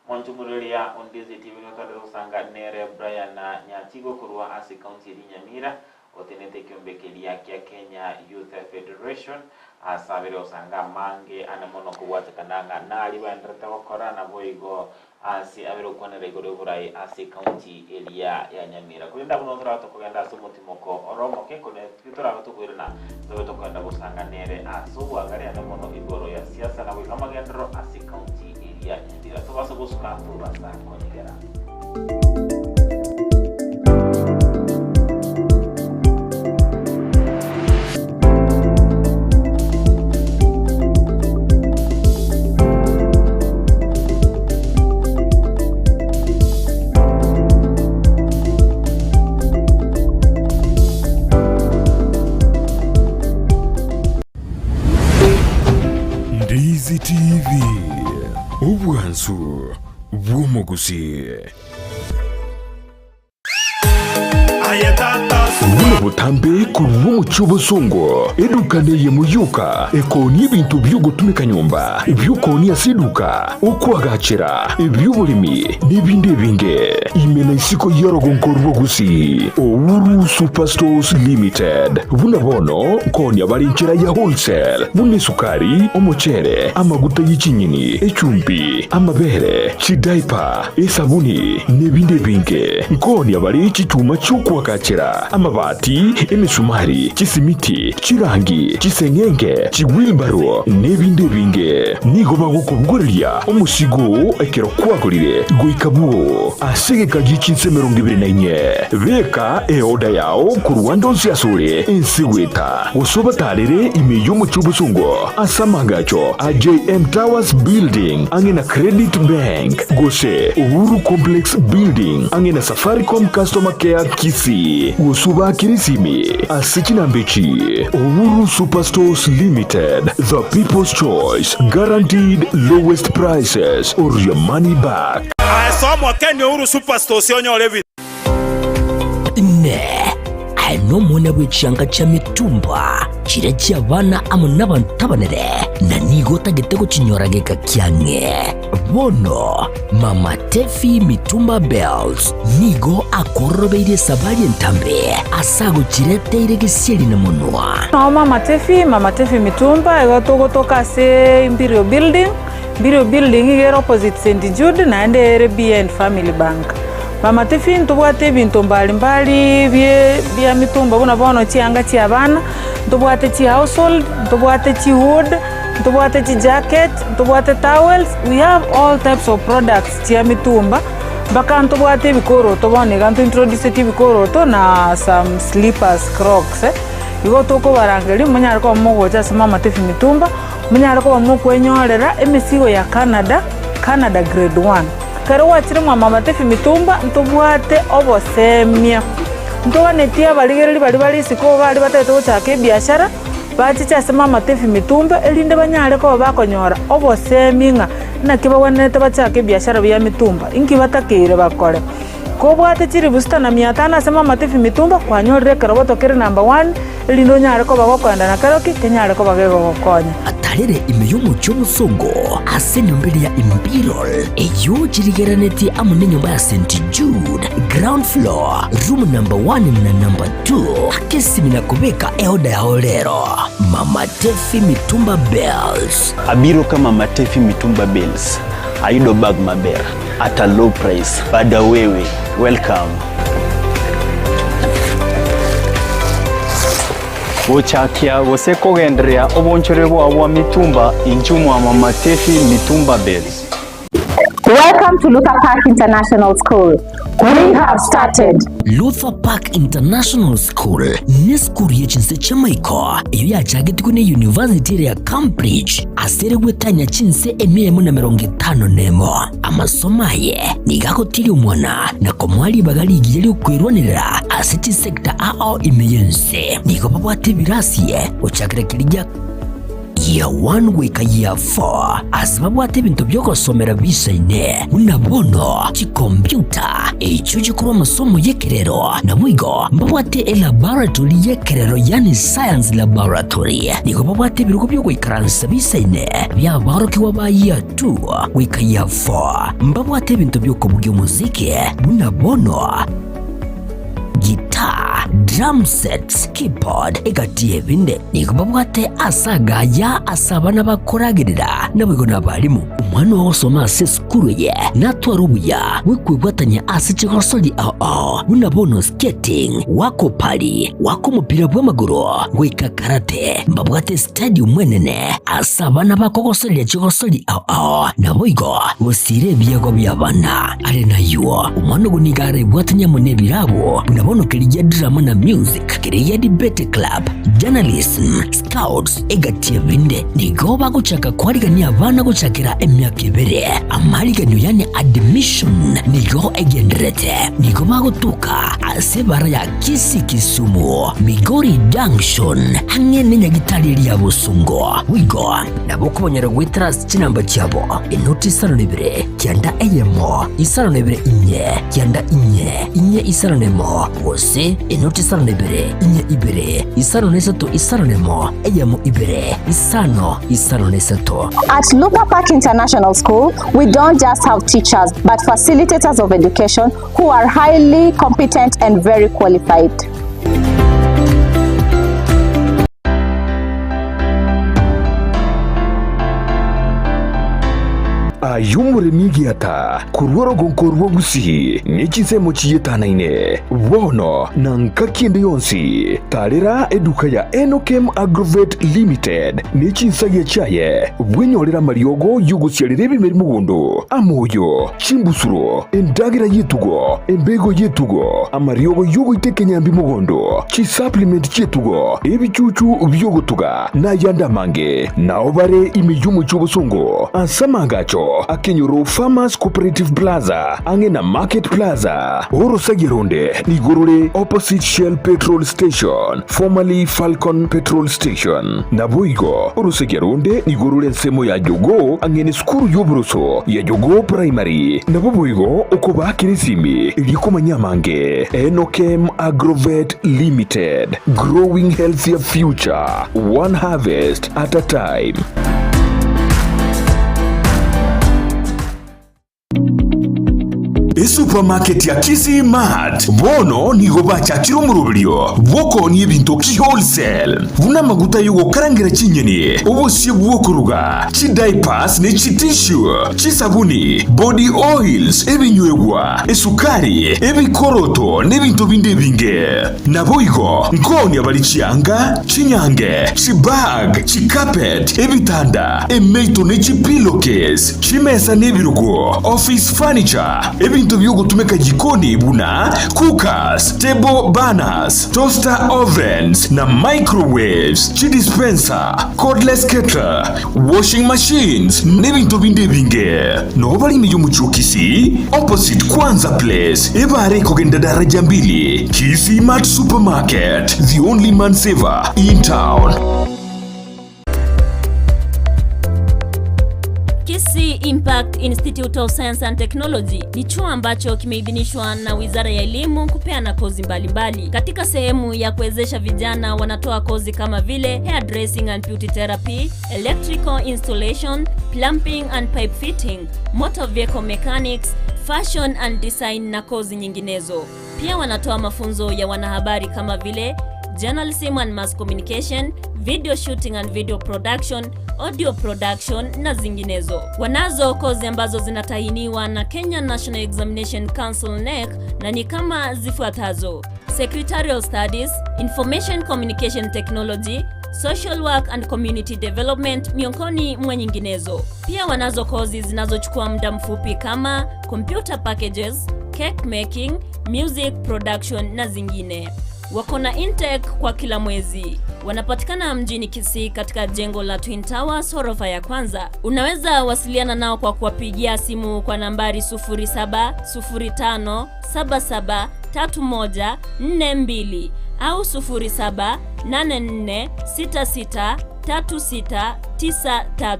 Mwanche omoreria onde TV nigo twarete gosanga nere Brian Nyatigo korwa ase ekaunti eria Nyamira otenete ekiombe keria kia Kenya Youth Federation ase abere gosanga amange ane mono kobwatekana ng'a nari baenderete gokora naboigo ase abere gokwanera igoro y'oborai ase ekaunti eria ya Nyamira. Korende abwo nigo torabe tokogenda ase omotimoko ore omoke kone titorabe tokoirana tobe tokogenda gosanga nere ase obwagare ane mono igoro ya siasa naboigo amagenderero ase ekaunti eria ya Nyamira. Tobasa gosuka tobasa konyegera. Ndizi TV, obwansu bw'omogusii. Buna botambe korwa omochie obosongo, eduka neyemo yoka ekoonia ebinto bi'ogotumeka nyomba, ebi'okoonia ase eduka, okoagachera, ebi'oboremi, na ebinde ebinge. Ime na isiko y'orogongo rwa Gusii, Uhuru Superstores Limited. Buna bono nkoonia bare enchera ya wholesale, buna esukari, omochere, amaguta ye chinyeni, echumbi, amabere, chidaipa, esabuni, na ebinde ebinge. Nkoonia bare chichuma chi'okoagachera, amabati, emesumari, chisimiti, chirangi, chiseng'enge, chiwilbaro, na ebinde ebinge. Nigo bagokobogoreria omosigo oo ekero kwagorire goika bwoo ase egeka gie chinsa 24. Beka eoda yao korwa ande onsi asore ense goeta, gose obatarere ime y'omochie obosongo ase amaagacho a JM Towers Building ang'e na Credit Bank, gose Uhuru Complex Building ang'e na Safaricom Customer Care Kisii, gose obaakere esimi ase chinamba echi, Uhuru Superstores Limited, the people's choice, guaranteed lowest prices or your money back. Aye soa mwakeni Uhuru Superstores onyore ebinto. Inee! Aye nomwana bwe chianga chia mitumba, chiria chi'abana amo nabanto abanene, na nigo otagete gochinyora geka kiang'e. Bono Mama Tefi Mitumba Bells nigo akororobeirie esabari entambe ase agochireteire gesieri na monwa. Nao Mama Tefi, Mama Tefi Mitumba, igo togotoka ase Imperial Building, Imperial Building iga ere opposite St Jude naende ere BN Family Bank. Mama Tefi ntobwate ebinto mbali mbali bie bia mitumba buna bono chianga chia abana, ntobwate chi household, ntobwate chi wood, ntobwate chi jacket, ntobwate towels, we have all types of products chia mitumba, mpaka ntobwate ebikoroto bono iga nto introduceti ebikoroto na some slippers, crocs. Igo tokobarangeria monyare koba mogocha ase Mama Tefi Mitumba, monyare koba mokwenyorera emesigo ya Canada, Canada grade one. Ekero gwachire mwa Mama Tefi Mitumba ntobwate obosemia, ntoganetie abarigereria baria bare isiko baria batagete gochaka ebiashara, bachiche ase Mama Tefi Mitumba erinde banyare koba bakonyora obosemi ng'a naki bagwenerete bachake ebiashara bia mitumba, inki batakeire bakore. Kobwate chilifu sita na mia tano ase Mama Tefi Mitumba kwanyorire ekeroboto kere number one erinde onyare koba gokoenda na keroki kenyare koba gegogokonya. Atarere ime y'omochie omosongo ase enyomba eria ya Imperial, eyio chirigeranetie amo nenyomba ya St. Jude, ground floor, room number one na number two. Aka esimi na kobeka eoda yao rero. Mama Tefi Mitumba Bales. Abiro ka Mama Tefi Mitumba Bales, ayudo bag maber at a low price. Bada wewe, welcome. Gochakia gose kogendereria obonchore bwao bwa mitumba inchuo mwa Mama Tefi Mitumba Bales. Welcome to Luther Park International School. We have started. Luther Park International School nesukuru ye chinse chi'amaiko eyio yachagetigwe ne University ere ya Cambridge ase ere gwetania chinse emia emo na emerongo etano nemo. Amasomo aye nigo agotiria omwana na komoa ribaga rigiya ri'okwerwanerera ase chisecta ao ime y'ense. Nigo babwate ebirasi gochakera keria gia Year 1 goika Year 4 ase babwate ebinto bi'ogosomera bisaine, buna bono chikompiuta, echio chikorwa amasomo y'ekerero, naboigo mbabwate elaboratory y'ekerero yaani science laboratory. Nigo babwate ebirogo bi'ogoikaransa bisaine bi'aborokigwa ba Year 2 goika Year 4. Mbabwate ebinto bi'okobugia omosiki buna bono Guitar, drum sets, keyboard, egati y'ebinde. Nigo babwate ase agaya ase abana bakoragerera, naboigo nabarimu. Omwana ogosoma ase esukuru eye natware obuya bw'ekwebwatania ase chigosori ao ao buna bono skating, goaka opari, goaka omopira bw'amagoro, goika karate. Mbabwate estadium enene ase abana bakogosoreria chigosori ao ao, naboigo gosiira ebiegwa bi'abana. Are nayio, omwana ogo nigo arebwatanie amo nebirabo buna bono keria drama na music, keria debate club, journalism, scouts, egati ebinde. Nigo bagochaka koarigania abana gochakera emiaka ebere. Amariganio yani admission nigo egendererete. Nigo bagotoka ase ebara ya Kisii Kisumu, Migori Junction, ang'e nenyagitari eria ya Bosongo. Boigo nabo okobanyora goetera ase chinamba chiabo, enoti isano na ibere, kianda eyemo, isano na ibere inye, kianda inye, inye isano na emo, gose enoti isano na ibere, inye ibere, isano na isato isano na emo, eyemo ibere, isano, isano na isato. At Luther Park International School, we don't just have teachers, but facilitators of education who are highly competent and very qualified. Aye omoremi egiata, korwa orogonko rwa Gusii, ne chinsemo chiyetanaine, bono na ngaki ende yonsi, tarera eduka ya Enokem Agrovet Limited ne chinsagia chiaye, bwenyorere amariogo y'ogosiarera ebimeri mogondo, amoyo, chimbusuro, endagera y'etugo, embego y'etugo, amariogo y'ogoita ekenyambi mogondo, chisupplement chi'etugo, ebichuchu bi'ogotuga, na ayande amange. Nao bare ime y'omochie obosongo. Boigo ase amaagacho akenyoro Farmers Cooperative Plaza ang'e na Market Plaza. Orosagia ronde nigo rore opposite Shell Petrol Station, formerly Falcon Petrol Station. Naboigo orosagia ronde nigo rore ensemo ya Jogoo ang'e nesukuru y'oboroso ya Jogoo Primary. Nabo boigo okobaakera esimi erio komanya amange. Enokem Agrovet Limited, growing healthier future, one harvest at a time. Esupamaketi ya Kisii Mart bono nigo bachakire omoroberio bw'okoonia ebinto ki-wholesale, buna amaguta y'ogokarangera chinyeni, obosie bw'okoruga, chidiapers ne chitissue, chisabuni, body oils, ebinywegwa, esukari, ebikoroto, na ebinto binde ebinge. Naboigo nkoonia bare chianga, chinyange, chibag, chicarpet, ebitanda, emeito ne chipillowcase, Chimesa na ebirogo, office furniture, ebinto bi'ogotumeka jikoni buna cookers, table burners, toaster ovens na microwaves, chidispenser, cordless kettle, washing machines, na ebinto binde ebinge. Noo bare ime y'omochie o Kisii, opposite Kwanza Place, ebare ekogenda daraja mbili, Kisii Mart Supermarket, the only man saver in town. Kisii Impact Institute of Science and Technology ni chuo ambacho kimeidhinishwa na Wizara ya Elimu kupeana kozi mbalimbali mbali. Katika sehemu ya kuwezesha vijana wanatoa kozi kama vile hairdressing and beauty therapy, electrical installation, plumbing and pipe fitting, motor vehicle mechanics, fashion and design na kozi nyinginezo. Pia wanatoa mafunzo ya wanahabari kama vile journalism and mass communication, video shooting and video production, audio production na zinginezo. Wanazo kozi ambazo zinatahiniwa na Kenya National Examination Council NEC na ni kama zifuatazo: Secretarial Studies, Information Communication Technology, Social Work and Community Development miongoni mwa nyinginezo. Pia wanazo kozi zinazochukua muda mfupi kama computer packages, cake making, music production na zingine. Wako na intake kwa kila mwezi. Wanapatikana mjini Kisii katika jengo la Twin Towers ghorofa ya kwanza. Unaweza wasiliana nao kwa kuwapigia simu kwa nambari 0705773142 au 0784663693.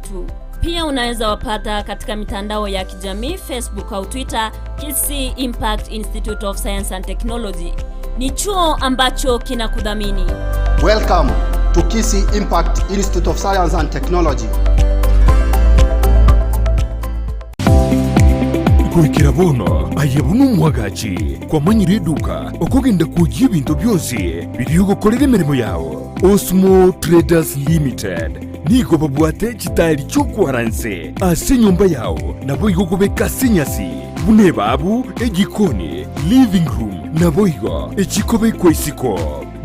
Pia unaweza wapata katika mitandao ya kijamii Facebook au Twitter, Kisii Impact Institute of Science and Technology. Ni chuo ambacho kinakudhamini. Welcome to Kisii Impact Institute of Science and Technology. Goikera bono aye buna omwagachi kwamanyire eduka okogenda kwoyia ebinto bionsi biria ogokorera emeremo yao. Osmo Traders Limited nigo babwate chitairi chi'okwara nse ase enyomba yao, naboigo okobeka ase enyasi buna ebabu, ejikoni, living room, naboigo echikobekwa isiko.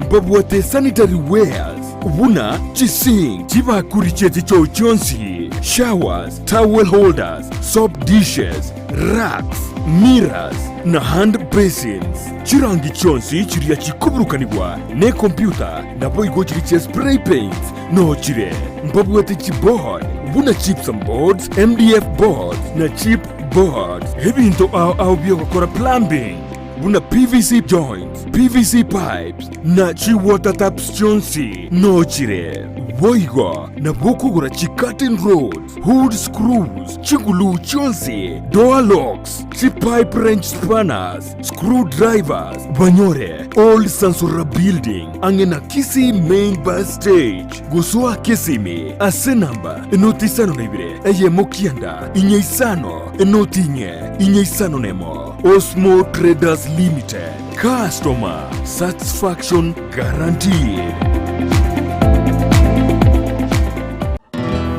Mbabwate sanitary wares buna chisink, chibakuri chie chichoo chionsi, showers, towel holders, soap dishes, racks, mirrors, na hand basins. Chirangi chionsi chiria chikoburukanigwa nekompyuta naboigo chiria chia spray paints noo chire. Mbabwate chiboard buna gypsum boards, MDF boards, na chip boards. Ebinto ao ao biogokora plumbing buna PVC joints, PVC pipes, na chi water taps chionsi noo chire. Boigo nabo okogora chi curtain rods, hood screws, chiguluu chionsi, door locks, chi pipe wrench spanners, screw drivers, banyore Old Sansora Building ang'e na Kisii Main Bus Stage. Gosoa Kisimi ase namba enoti isano na ibere eyemo kianda inye isano enoti inye inye isano nemo. Osmo Traders Limited, customer satisfaction guaranteed.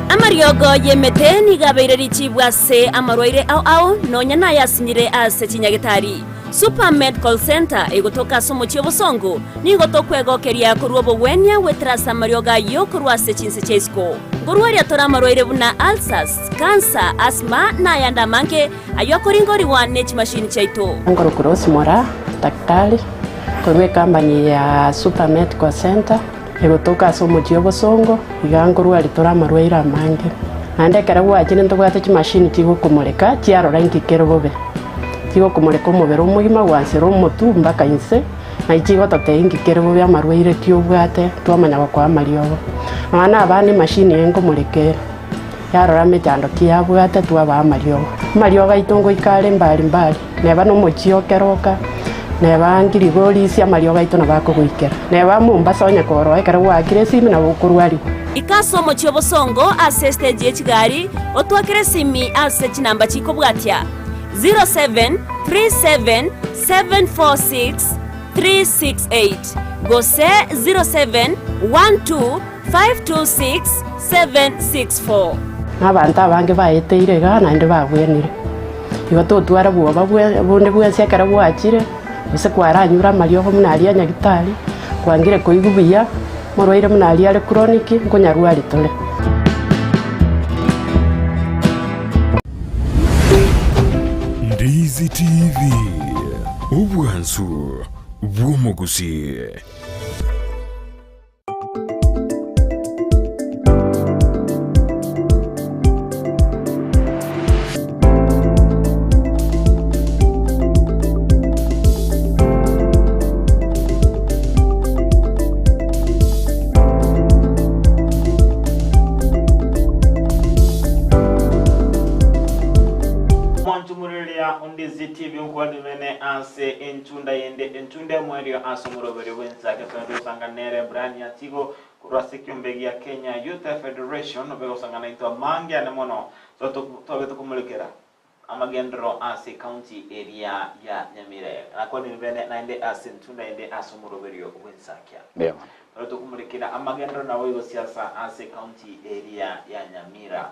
Amariogo y'emete nigo abeire richibu ase amarwaire ao ao, nonya nayasinyire ase chinyagetari. Super Medical Centre egotoka ase omochie obosongo, nigo tokwegokeria korwa obogwenia goetera ase amariogo ayio korwa ase chinse chia isiko. Nkorwaria tore amarwaire buna ulcers, cancer, asthma na ayande amange ayio akoringorigwa ne chimashini chiaito. Nkorokwa Rose Moraa, daktari korwa ecompany ya Super Medical Centre egotoka ase omochie obosongo, iga nkorwaria tore amarwaire amange. Naende ekero gwachire ntobwate chimashini chigokomoreka chiarora inki kere bobe. Chigokomoreka omobere omogima gwansera omotwe mpaka inse, naye chigototebia inki kere bobe amarwaire ki obwate twamanya gokoa amariogo. Nonya na abana emashini eye nkomoreka ere, yarora emechando ki yabwate twabaa amariogo. Amariogo aito ngoika are mbari mbari, neba na omochie o Keroka, neba Ngirigorisia amariogo aito nabo akogoikera. Neba Mombasa onye koroa ekero gwaakire esimi nabo okorwarigwa. Ika ase omochie o Bosongo ase estage ye chigari, otwakere esimi ase chinamba chikobwatia, 0737 746 368 gose 0712 526 764. Na abanto abange baeteire igaa naende babwenire. Igo totware bwoba bonde bwensi ekero gwachire, gose kwaranyure amariogo buna aria a nyagitari, kwangire koigwa buya, morwaire buna aria are chronic, nkonyarwari tore. Ndizi TV, obwansu bw'omogusii. Mwanchumureria onde ZTV nkwani bene ase enchunda yende enchunda emoerio ase omoroberio bw'ensake twende gosanga nere Brian Nyatigo korwa ase ekiombe gia Kenya Youth Federation obe gosanga naintwe amange ane mono twabe tokomorekera Amagenderero ase ecounty eria ya Nyamira. Nakwanire bene naende ase entunda ende ase omoroberio bw'ensakia. Mbuya mono. Tore tokomorekera amagenderero naboigo siasa ase ecounty eria ya Nyamira.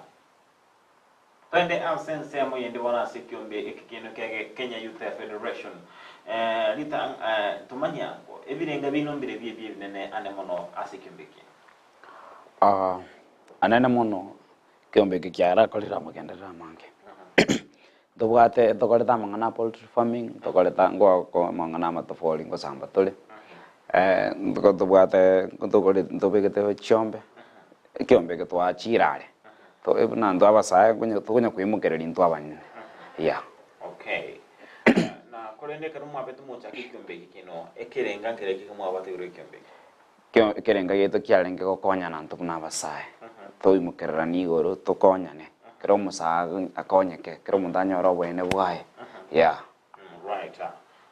Twende ase ensemo yende bono ase ekiombe eke kiaino kia Kenya Youth Federation. Eh, rita eh, tomanye ango ebirenga biaino mbire bie ebinene ane mono ase ekiombe eke. Ah, anene mono Ekeombe eke kiarakorire amagenderero amange. Ntobwate ntokorete amang'ana a poultry farming, ntokorete ngoaka amang'ana a amatofori ngosamba tore, ntoko tobwate ntokore ntobegete chiombe, ekeombe eke twachire are, to buna intwe abasae nkonya tokonya koimokereria intwe abanyene, yeah. Okay. Na korende ekero mwabete mochake ekiombe eke kino, ekerenga nkere ki mwabwate igoro ekiombe eke? Ekerengo giaito kiarenge gokonyana intwe buna abasae, toimokereranie igoro tokonyane, kera omosae akonyeke, kera omonto anyore oboene bwaye, yeah. Right.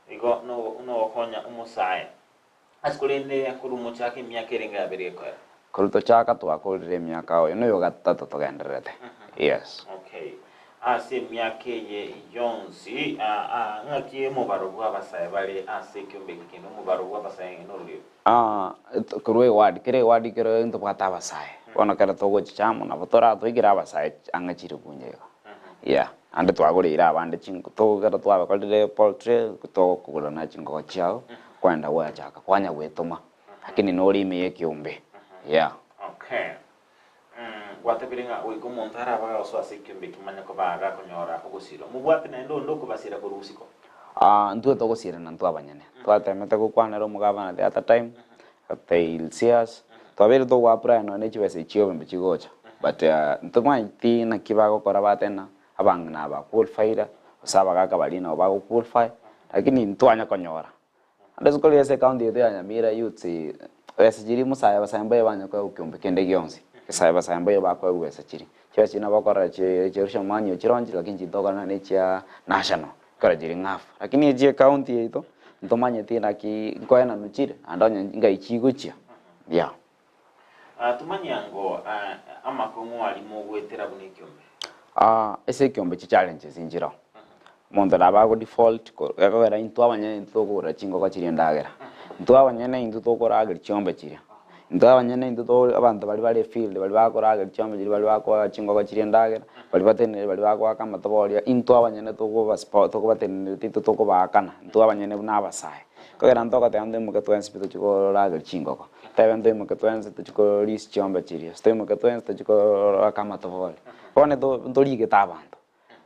Igo nogokonya omosae. Ase korende korwa mochake emiaka erenge yabere gekoera? Korwa tochaka twakorire emiaka oyo noyo gatato togendererete, yes. Okay. Ase emiaka eye yonsi, ng'aki omobaro bw'abasae bare ase ekiombe eke kende? Omobaro bw'abasae norori? Korwa eward, kera eward kero ntobwate abasae, bono ekero togochicha amo nabo toratwaikere abasae ang'e chilifu iga, yeah. Naende twagoreire abande chinko to ekero twabakorire poultry, togokogora na chingoko chiago, kwaenda gwachaka kwanya gwetoma, lakini nore ime ya ekeombe, yeah. Okay. Gwatebire ng'a goika omonto arabe agagosoa ase ekiombe kimanye koba gakonyora ogosirwa. Mobwate naende onde okobasira korwa bosiko. Intwe togosirana intwe abanyene. Twatemete gokwanera omogabana the other time, they'll see us. Twabeire togo apply nonya ne chibesa echi chiobembe chigocha, but ntomanyeti naki bagokora bateba ng'a abang'ina aba qualified, gose abagaka baria nabo bago qualify, lakini ntwanya konyora. Ande ase kore ase ecounty yaito ya Nyamira youths besa chiria musae abasae mbaye banya koegwa kiombe kende gionsi, esae abasae mbaye bakoegwa besa chiria. Chibesa chiria nabo okorora chierusha mani ochironche lakini chitokana na echia national, ekero chiri ng'afu. Lakini echia ecounty yaito, ntomanyeti naki nkoenanwa chire naende onye ngai chigochia, yeah. Tomanye ango amakong'u aria mogoetera buna ekiombe. Ase ekiombe chichallenges nchireo, omonto nabo ago default ekogera intwe abanyene intwe tokogora chingoko chiria endagera, intwe abanyene intwe tokorageria chiombe chiria, intwe abanyene intwe to abanto baria bare efield baria bakorageria chiombe chiria baria bakoa chingoko chiria endagera, baria batenenire baria bagoaka amatoba oria, intwe abanyene tokoba support tokobatenenerete intwe tokobaakana, intwe abanyene buna abasae. Ekogera ntogoteba ntoimoke twensi pi tochie korageria chingoko. Tebe ntoimoke twensi tochie korisia chiombe chiria, gose toimoke twensi tochie koroka amatobori. Bono to ntorigete abanto,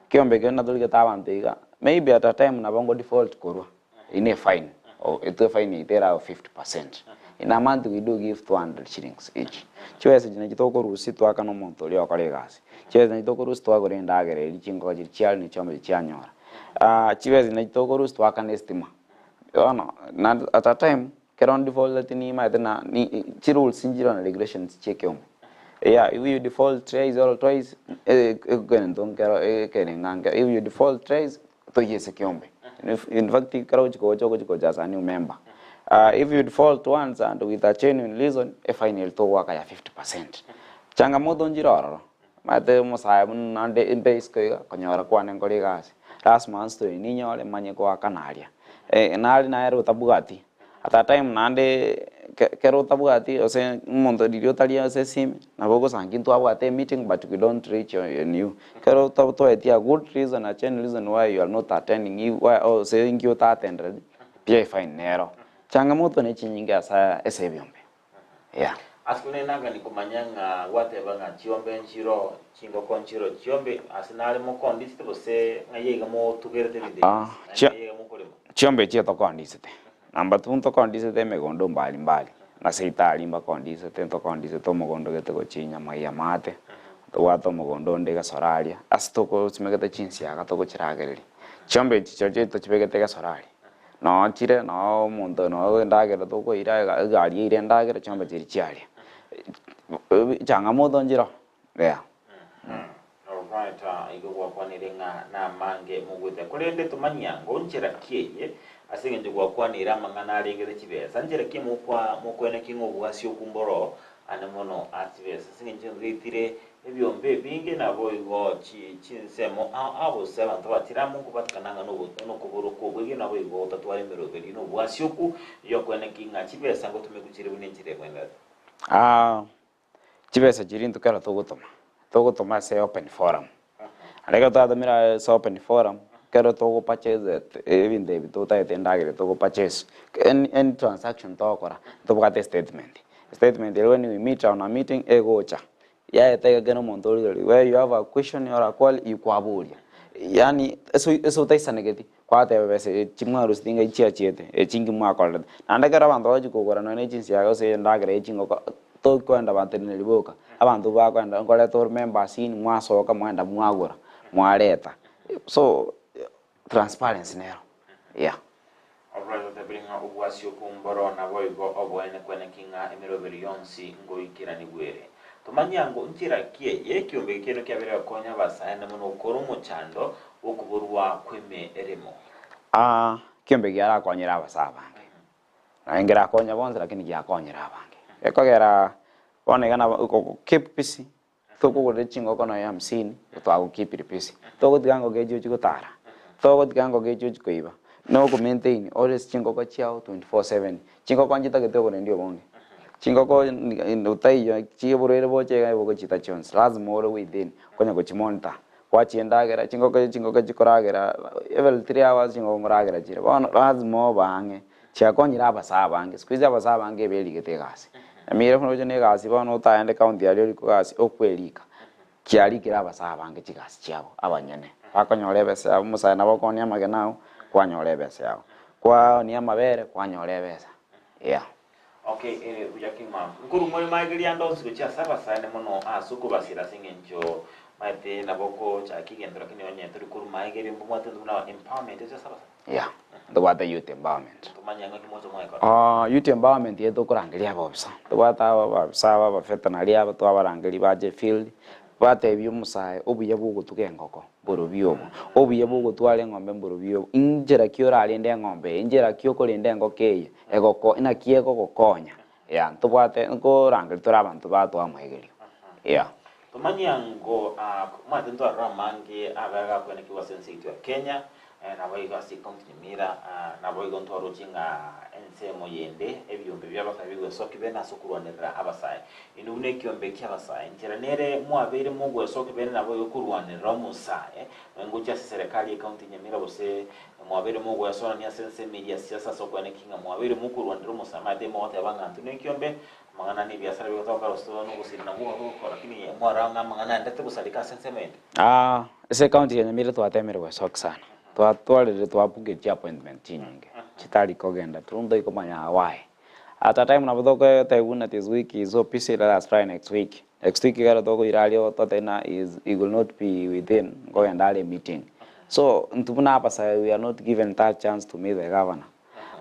ekiombe ekio natorigete abanto iga, maybe at a time nabo ngo default korwa, eywo ne efine, o etwe efine yaito erabe 50 percent. In a month we do give 200 shillings each. Chibesa echi nachi tokorusia twakana omonto oria okora egasi. Chibesa nachi tokorusia twagora endagera eria chingoko chiria chiaria na chiombe chiria chianyora. Chibesa echi nachi tokorusia twakana estima. Bono na at a time kero ndefaulteti nimaete na ni chirules nchire na regulations chia ekeombe. Yeah, if you default thrice or twice egento nkero ekere ng'a nkero if you default thrice toiyie ase ekeombe. In fact ekero ogochi gocha ogochi gocha as a new member. If you default once and with a genuine reason, efine eri togoaka ya 50%. Changamoto nchire ororo, omanyete omosae buna naende mbe isiko iga, konyora kwane nkore egasi, lasima nstoe ninyore manye goakana aria. Nare nere otabwati, at a time naende ke kero otabwati gose omonto riria otari ase esimi, nabo ogosangi ntwabwate emeeting but we don't reach on you. Ekero otoetie a good reason, a genuine reason why you are not attending if why gose inki otatendereti, pi efine nero. Changamoto ne chinyinge ase ase ebiombe, yeah. Ase buna nagani komanya ng'a gwateba ng'a chiombe nchiro, chingoko nchiro chiombe, ase nare mokondisete gose ng'ai aiga motugerete ebinto ebi Ah, bionsi, chia naende ng'ai aiga mokorema? chiombe echi etokondisete, number two ntokondisete emegondo mbali mbali, ase itari mbakondisete ntokondisete omogondo gete gochia enyama ya amate, ntobwate omogondo onde gesora aria, ase tokosimegete chinsiaga togochiragereria. Chiombe echi chirochio tochibegete gesora aria. Noo chire, noo omonto noo endagera tokoira ega egari eire endagera chiombe chiria chiaria. Changamoto nchire oo, yeah. Alright, igo gwakwanire ng'a namange mogwete. Korende tomanyia ngo nchera ki eye, ase eng'encho gwakwanire amang'ana arengete chibesa, nchera ki mokwa mokoenekia ng'a obwasi okwo mboro ane mono ase chibesa? Ase eng'encho ngeitire Ebiombe ebinge naboigo chinsemo ao ao gose abanto batire amo nkobatikana ng'a nokoborwa kw'obwegeni naboigo gotatwara emeroberio na obwasioku y'okoeneki ng'a chibesa ngotumekwa chire buna enchera egwenerete. Chibesa chiria intwe kero togotoma, togotoma ase open forum. Naende ekero twatomire ase open forum, ekero togo purchase ebinto ebi totagete endagera togo purchase, any any transaction togokora, ntobwate estatement. Statement eria when we meet on a meeting egocha, yaeta iga kera omonto origereria where you have a question or a query ikwaboria. Yaani ase ase otaisanegeti, kwateba besa echi mwaruseti ng'ai chiachiete, echi nki mwakorerete. Naende ekero abanto bagochi kogora nonye ne chinsiaga gose endagera ya chingoko, tokoenda bateneneri boka, abanto bakoenda nkoreta ore members inwe mwasoka mwaenda mwagora, mwareta. So transparency nero, yeah. Oborwaire gotebire ng'a obwasi okwo mboro naboigo oboene kweneki ng'a emeroberi yonsi ngoikeranigwe ere. Tomanye ango nchera ki eye ekiombe ekieno kiabeire gokonya abasae na mono gokora omochando bw'okoborwa kw'emeremo. Aa, ekiombe kiarakonyire abasae abange, naye nkerakonya bonsi lakini giakonyire abange. Gekogera bono iga nabo keep busy, tokogorera chingoko nonya hamsini, twagokeepire busy. Togotiga ngoko echio chigotara, togotiga ngoko echio chikoiba, na oko maintain always chingoko chiago 24/7. Chingoko nchitagete oborendi obonge, chingoko otaiyo chiborwaire boche iga bogochita chionsi, lazima ore within okonya gochimonitor. Gwachia endagera, chingoko echi chingoko chikoragera every 3 hours chingoko nkoragera chire. Bono lazima obe ang'e, chiakonyire abasae abange, siku hizi abasae abange eberigete egasi. Nyamira buna oche na egasi bono otaende county aria orikwe egasi, okwerika, kiarikire abasae abange chigasi chiabo abanyene. Bakonyora ebesa yabo, omosae nabo okoonia amagena ao, kwanyora ebesa yago, kwaoonia amabere kwanyora ebesa, yeah. Okay, ere buya kegima. Nkorwa more maegeri ande onsi gochia ase abasani mono ase okobasira ase eng'encho maete nabo okochaka egento lakini onye tori korwa maegeri mbomwate intwe buna empowerment gochia ase abasani. Yeah, ntobwate youth empowerment. Tomanye ng'aki moche mwekora. Ah, youth empowerment eye tokorangeria abobisa. Tobwate aba ababisa aba abaveterinary aba twabarangeria bache efield, batebie omosae obuya bwa ogotuga engoko. Mborobio obo, obuya bw'ogotwara eng'ombe mborobio obo, inchera ki orarende eng'ombe eye, inchera ki okorenda engoko eye, egoko naki egogokonya, yeah, ntobwate nkorangeria tore abanto batwaa moegerio, yeah. Tomanye ango omanyete ntwarora amange abe agakwenekigwa ase ense yaito ya Kenya, Naboigo ase ekaunti Nyamira, naboigo ntwaroche ng'a ensemo yende ebiombe bi'abasae bigwesokia bene ase okorwanerera abasae. Inwe buna ekiombe ki'abasae, enchera nere mwabeire mogwesokia bene naboigo korwanerera omosae, ngochia ase eserekari y'ekaunti Nyamira gose mwabeire mogwesorania ase ensemo eria ya siasa ase okweneki ng'a mwabeire mokorwanerera omosae. Maete mogoteba ng'a intwe nekiombe, amang'ana na ebiasara bigotoka gose nogosira nabwo gokora, lakini mwarora ng'a amang'ana aendete gosareka ase ensemo ende. Ase ecounty ya Nyamira twatemire gwesokia sana, twatwarire twabukia chiappointment chinyinge chitari kogenda through ntoi komanya why. At a time nabo togotebigwa buna this week is so busy let us try next week. Next week ekero tokoira aria totebe ng'a is he will not be within nkogenda are emeeting. So intwe buna abasae we are not given that chance to meet the governor.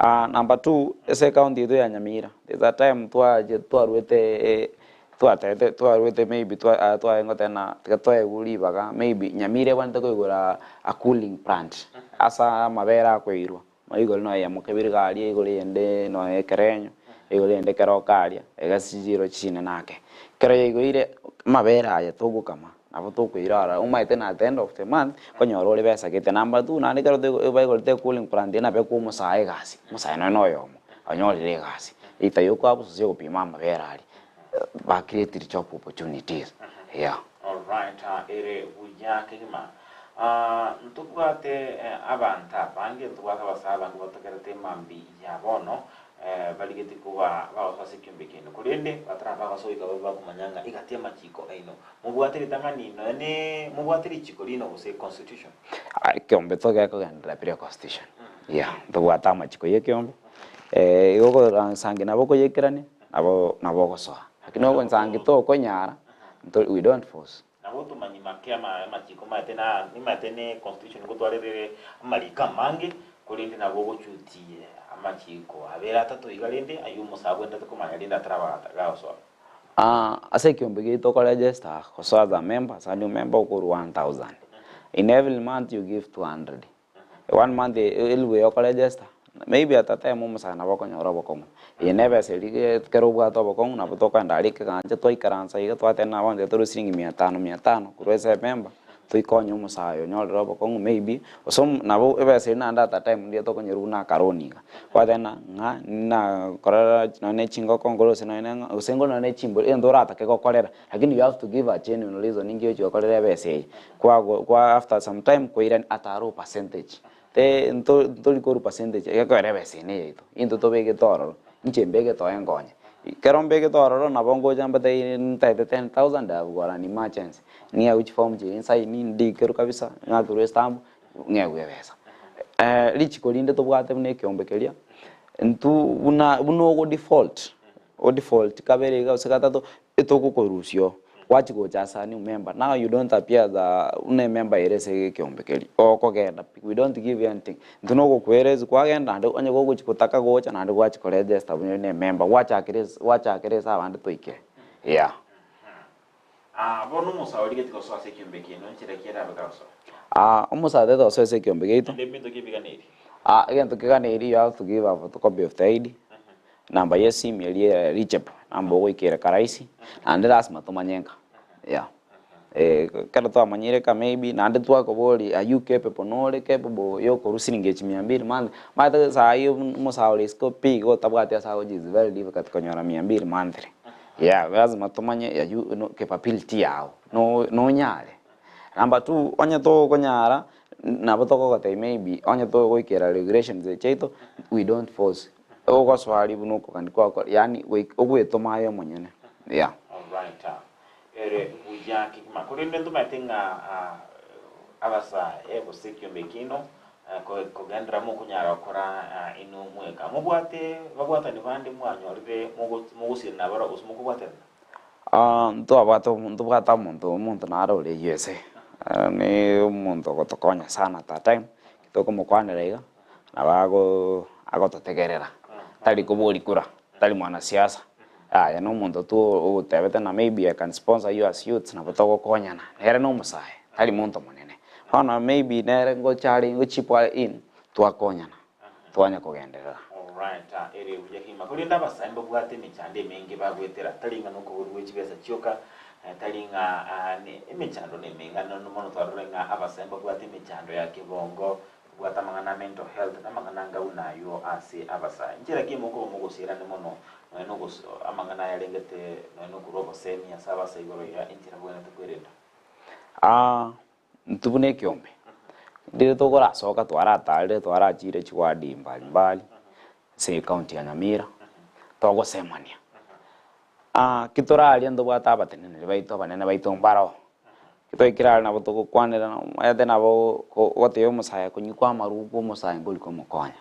Number two, ase ecounty yaito ya Nyamira, there's a time twache twaruete twatebete twaruete maybe twa twarenge goteba ng'a tiga toegwe ribaga maybe Nyamira ebwenerete koigora a cooling plant ase amabere akoirwa, igoro nonya ya Mokebiri iga aria, igoro eyende nonya Ekerenyo, igoro eyende Keroka aria, iga chiro chinene ake. Ekero yaigoire amabere aya togokama. Nabo tokoira ororo, omanyete na at the end of the month, nkonyora ore besa gete. Number two naende ekero toiko baigorete ecooling plant nabe ekoa omosae egasi, omosae nonya na oyomo, onyorire egasi, either ya okoabusa gose gopima amabere aria, ba creatire job opportunities, yeah. Alright, ere buya kegima. Ntobwate abanto abange, ntobwate abasae abange batokerete emambi ya bono, barigetie koba bagosoa ase ekiombe kiaino, korende batarabagosoa goika babe bakomanya ng'a egati y'amachiko aino mobwate ritang'ani nonya ne mobwate richiko riino gose constitution. Ekiombe togekogenderera pire constitution, yeah, ntobwate amachiko ya ekiombe, igo okosangi nabo okoyekerania, nabo nabo ogosoa, lakini ogonsangi tokonyara, nto we don't force. Nabo tomanyi make ama amachiko maete na nimaete ne constitution ngotwarerere amariko amange, korende nabo ogochutie amachiko abere atato iga rende aywo omosae abwenerete komanya rende ataraba gagosoa. Ase ekiombe giaito oko register gosoa as a member, as a new member okorwa 1000. In every month you give 200. One month elifu eye oko register, maybe at a time omosae nabo okonyora obokong'u. Eye na ebesa eria ekero obwate obokong'u nabo tokoenda aria ekegancha twaikaransa iga twateba na bono tiga torue siringi mia tano mia tano korwa ase emember, toikonye omosae oyo onyorire obokong'u maybe, gose nabo ebesa eria naende at a time ndiria tokonyerwa buna akaroni iga. Kwateba ng'a nakorera nonye na echingoko nkore gose nonye na gose nkore nonye na echimbori egento oratake gokorera. Lakini you have to give a genuine reason ninki ochi gokorera ebesa eye. Kwago kwa after some time kwairani at a low percentage. Te nto ntori korwa percentage egekogera ebesa eye neyaito, intwe tobegete ororo, inche mbegete oye nkonye. Ekero mbegete ororo nabo ngocha mbatebi ntaete 10,000 I have got an emergency, ng'egwe chiform chiria nsaini ndikerwe kabisa, ng'akerwe estamp, ng'egwe ebesa. Richiko rinde tobwate buna ekeombe keria, intwe buna buna ogo default, o default kabere iga gose gatato, Etogokorusia oo, gwachia gocha ase a new member, now you don't appear as a buna emember ere ase ekeombe keria, okogenda pi, we don't give you anything. Intwe nogokoeresi kwagenda naende onye gogochia gotaka gocha naende gwachia koregister buna ore ne emember, gwachakera ase gwachakera ase abande toikire, yeah. Ah, bono omosae origetie gosoa ase ekeombe kiaino, nchera ki erabe kagosoa? Ah, omosae otagete gosoa ase ekeombe giaito. Naende ebinto ki ebiganeiri? Ah, egento keganeiri you have to give a photocopy of the ID, Namba y'esimi eria ere reachable, namba ogoikera karaisi, naende lasima tomanye nka, yeah. Ekero twamanyire ka maybe naende twakoboria are you capable, nore capable ya okorwa siringi echi mia mbili monthly, omanyete saa hii omosae ore isiko pi iga otabwati ase agochia is very difficult konyora mia mbili monthly, yeah, lazima tomanye are you no capability yago, no nonyare. Number two, onye tokonyara, nabo tokogotebia maybe onye togoikera regulations chiaito, we don't force. Ogosoa aria buna okogania kwao yaani goika ogwetoma aye omonyene, yeah. Alright, ere buya kegima. Korende ntomanyete ng'a abasae gose ekiombe kiaino kogenderera mokonyara gokora inwe mweka. Mobwate babwatani bande mwanyorire mogosira nabaro gose mokobwaterana? Ntwabwate ntobwate omonto omonto nare ore USA, ni omonto ogotokonya sana at a time, tokomokwanera iga. Nabo ago agototegerera, tari koboria kura, tari mwanasiasa, yaya na omonto tu ogotebete ng'a maybe I can sponsor you as youths nabo togokonyana, nere na omosae, tari monto monene. Bono maybe nere ngocha are ngochip are in, twakonyana, twanya kogenderera. Alright, ere buya kegima. Korende abasae mbabwate emechando emenge bagoetera, tari ng'a nokoborwa gwe chibesa chioka, tari ng'a emechando nemenge, naende mono twarorire ng'a abasae mbabwate emechando ya kebongo, Bwata amang'ana a mental health na amang'ana anga buna ayio ase abasae. Nchera ki mokoba mogosierane mono nonya nogos amang'ana ayarengete nonya nokorwa obosemi ase abasae igoro ya enchera bwenerete kwerenda? Intwe buna ekeombe, ndire tokorasoka twaratarire twarachire chiwadi mbali mbali ase ecounty ya Nyamira, togosemania. Ki torarie ntobwate abateneneri baito abanene baito mbaroo, ki twaikire aria nabo togokwanera omanyete nabo gotebia omosae konywa kwa amarwa kwa omosae nkori komokonya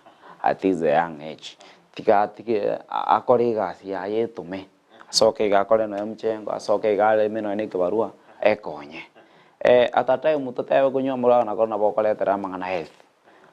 at his young age. Tiga atige akore egasi yaye etome, asoke iga akore nonya mchengo, asoke iga areme nonya na ekebarua, ekonye. At a time totebe konywa omorwao nako nabo okoretera amang'ana health.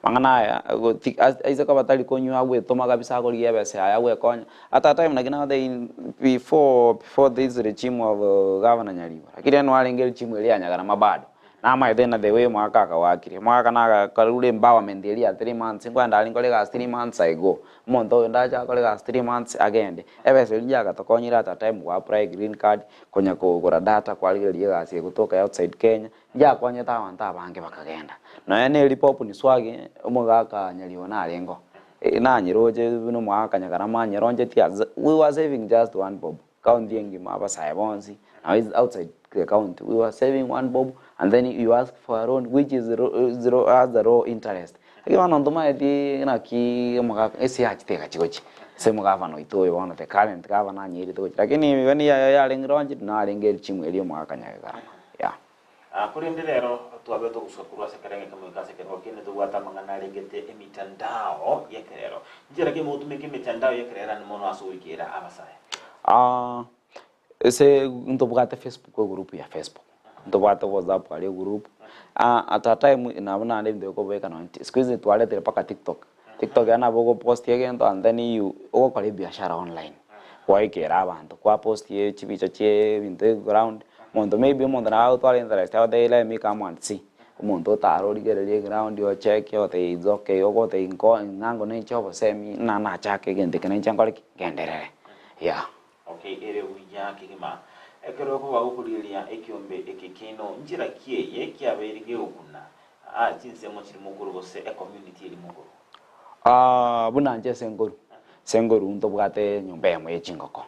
Amang'ana aya goti aise koba tari konywa agwetoma kabisa akorigia ebesa yaye agwekonya, at a time naki nagotebia before before this regime of Governor Nyaribo, lakini rende nwarenge regime eria ya Nyagarama bado. Namaete ng'a the way omogaka akawakire, omogaka nagakarure empowerment eria ya 3 months, nkoenda aria nkore egasi 3 months I go. Omonto oyo ndache akore egasi 3 months agende. Ebesa eria yagotokonyire at a time go apply green card, konya kogora data kwarigereria egasi egotoka outside Kenya, yakonyete abanto abange bakagenda. Nonya na Eripop ni swag, omogaka Nyaribo narenge oo, nanyeroche buna omogaka Nyagarama anyeronchetie ase we were saving just one bob. County engima abasae bonsi now outside the county we were saving one bob and then you ask for a loan which is zero, has a low interest. Lakini bono ntomaeti naki omogaka ase yachete egachi gochia ase omogavana oito oyo bono the current governor anyeirete gochia lakini when yarenge launched narenge regime eria omogaka Nyagegarama, yeah. Korende rero twabete ogosuka korwa ase ekerengo ekemo goika ase ekerengo kende, tobwate amang'ana arengete emitandao y'ekerero. Nchera ki mogotumeka emetandao y'ekerero ande mono ase ogoikera abasae? Ase ntobwate Facebook egroup ya Facebook, ntobwate WhatsApp aria egroup, at a time nabo naende ebinto bikobeka nonye siku hizi twaretire mpaka TikTok, TikTok yaani nabo ogopostia egento and then you ogokora ebiashara online, gwaikera abanto, kwapostia chibicha chia ebinto eground, omonto maybe omonto nabo agotwara interest agotebia let me come and see, omonto otara origereria eground ocheke ogotebia it's okay, ogotebia nko ng'ango ninche obosemi ng'a nachake egento eke ninche nkore ki? Ngenderere, yeah. Okay, ere buya kegima. Ekero okoba gokorigereria ekiombe eke kiaino, nchera ki eye kiabeire gegokuna aa chinsemo chiri mokoro gose ecommunity eri mokoro? Buna inche ase nkoru, ase nkoru ntobwate enyomba eyemo ye chingoko.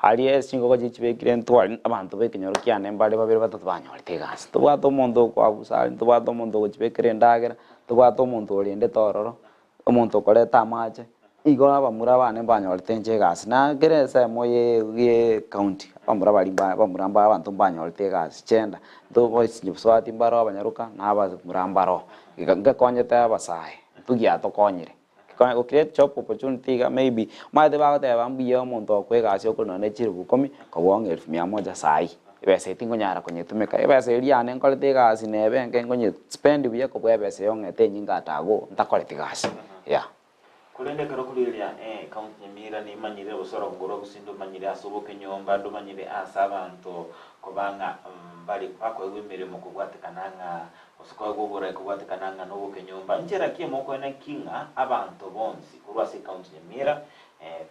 Aria ase chingoko chiria chibekire ntware abanto ba ekenyoro kiane mbare babere batato banyorete egasi. Ntobwate omonto okoabusa aria, ntobwate omonto ogochibekera endagera, ntobwate omonto orendete ororo, omonto okoreta amache, igo abamura bane mbanyorete inche egasi. Na kera ensemo ye ye county, abamura baria mba abamura mba abanto mbanyorete egasi chienda, ntoboswati mbaro abanyaroka na abamura mbaro. Iga ngekonyete abasae, intwe giatokonyire, go create job opportunity iga maybe, omanyete bagoteba mbuya omonto okoa egasi okore nonye chilifu ikomi, kobua ng'a elfu mia moja sahi, ebesa eyio tingonyara konyetumeka, ebesa eria yane nkorete egasi nebe enke nkonye spend buya kobua ebesa eyo ong'ete enyinge atago ntakoreti gasi, yeah. Korende ekero korigereria ekaunti Nyamira nimanyire gose orogongo rwa Gusii ndomanyire ase obokenyomba, ndomanyire ase abanto koba ng'a mbari bakoegwa emeremo kobwatekana ng'a gose koegwa oborai kobwatekana ng'a nobokenyomba. Nchera ki emokoena ki ng'a abanto bonsi korwa ase ekaunti Nyamira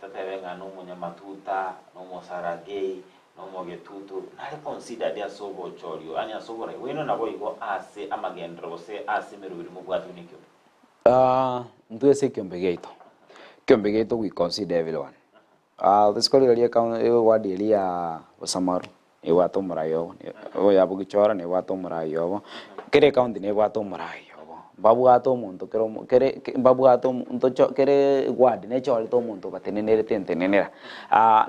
totebe ng'a nomonyamatuta, nomosaragei, nomogetutu, nare considered ase obochorio yaani ase oborai bwaino naboigo ase amagenderero gose ase emeroberi mobwate buna ekiombe? Intwe ase ekiombe giaito, ekiombe giaito we consider everyone. Rituko riria eward eria ya Bosamaru nebwate omorai obo, oyo ya Bogichora nebwate omorai obo, kera ecounty nebwate omorai obo. Mbabwate omonto kera omo kere mbabwate omonto kere eward nechorete omonto obatenenerete entenenera.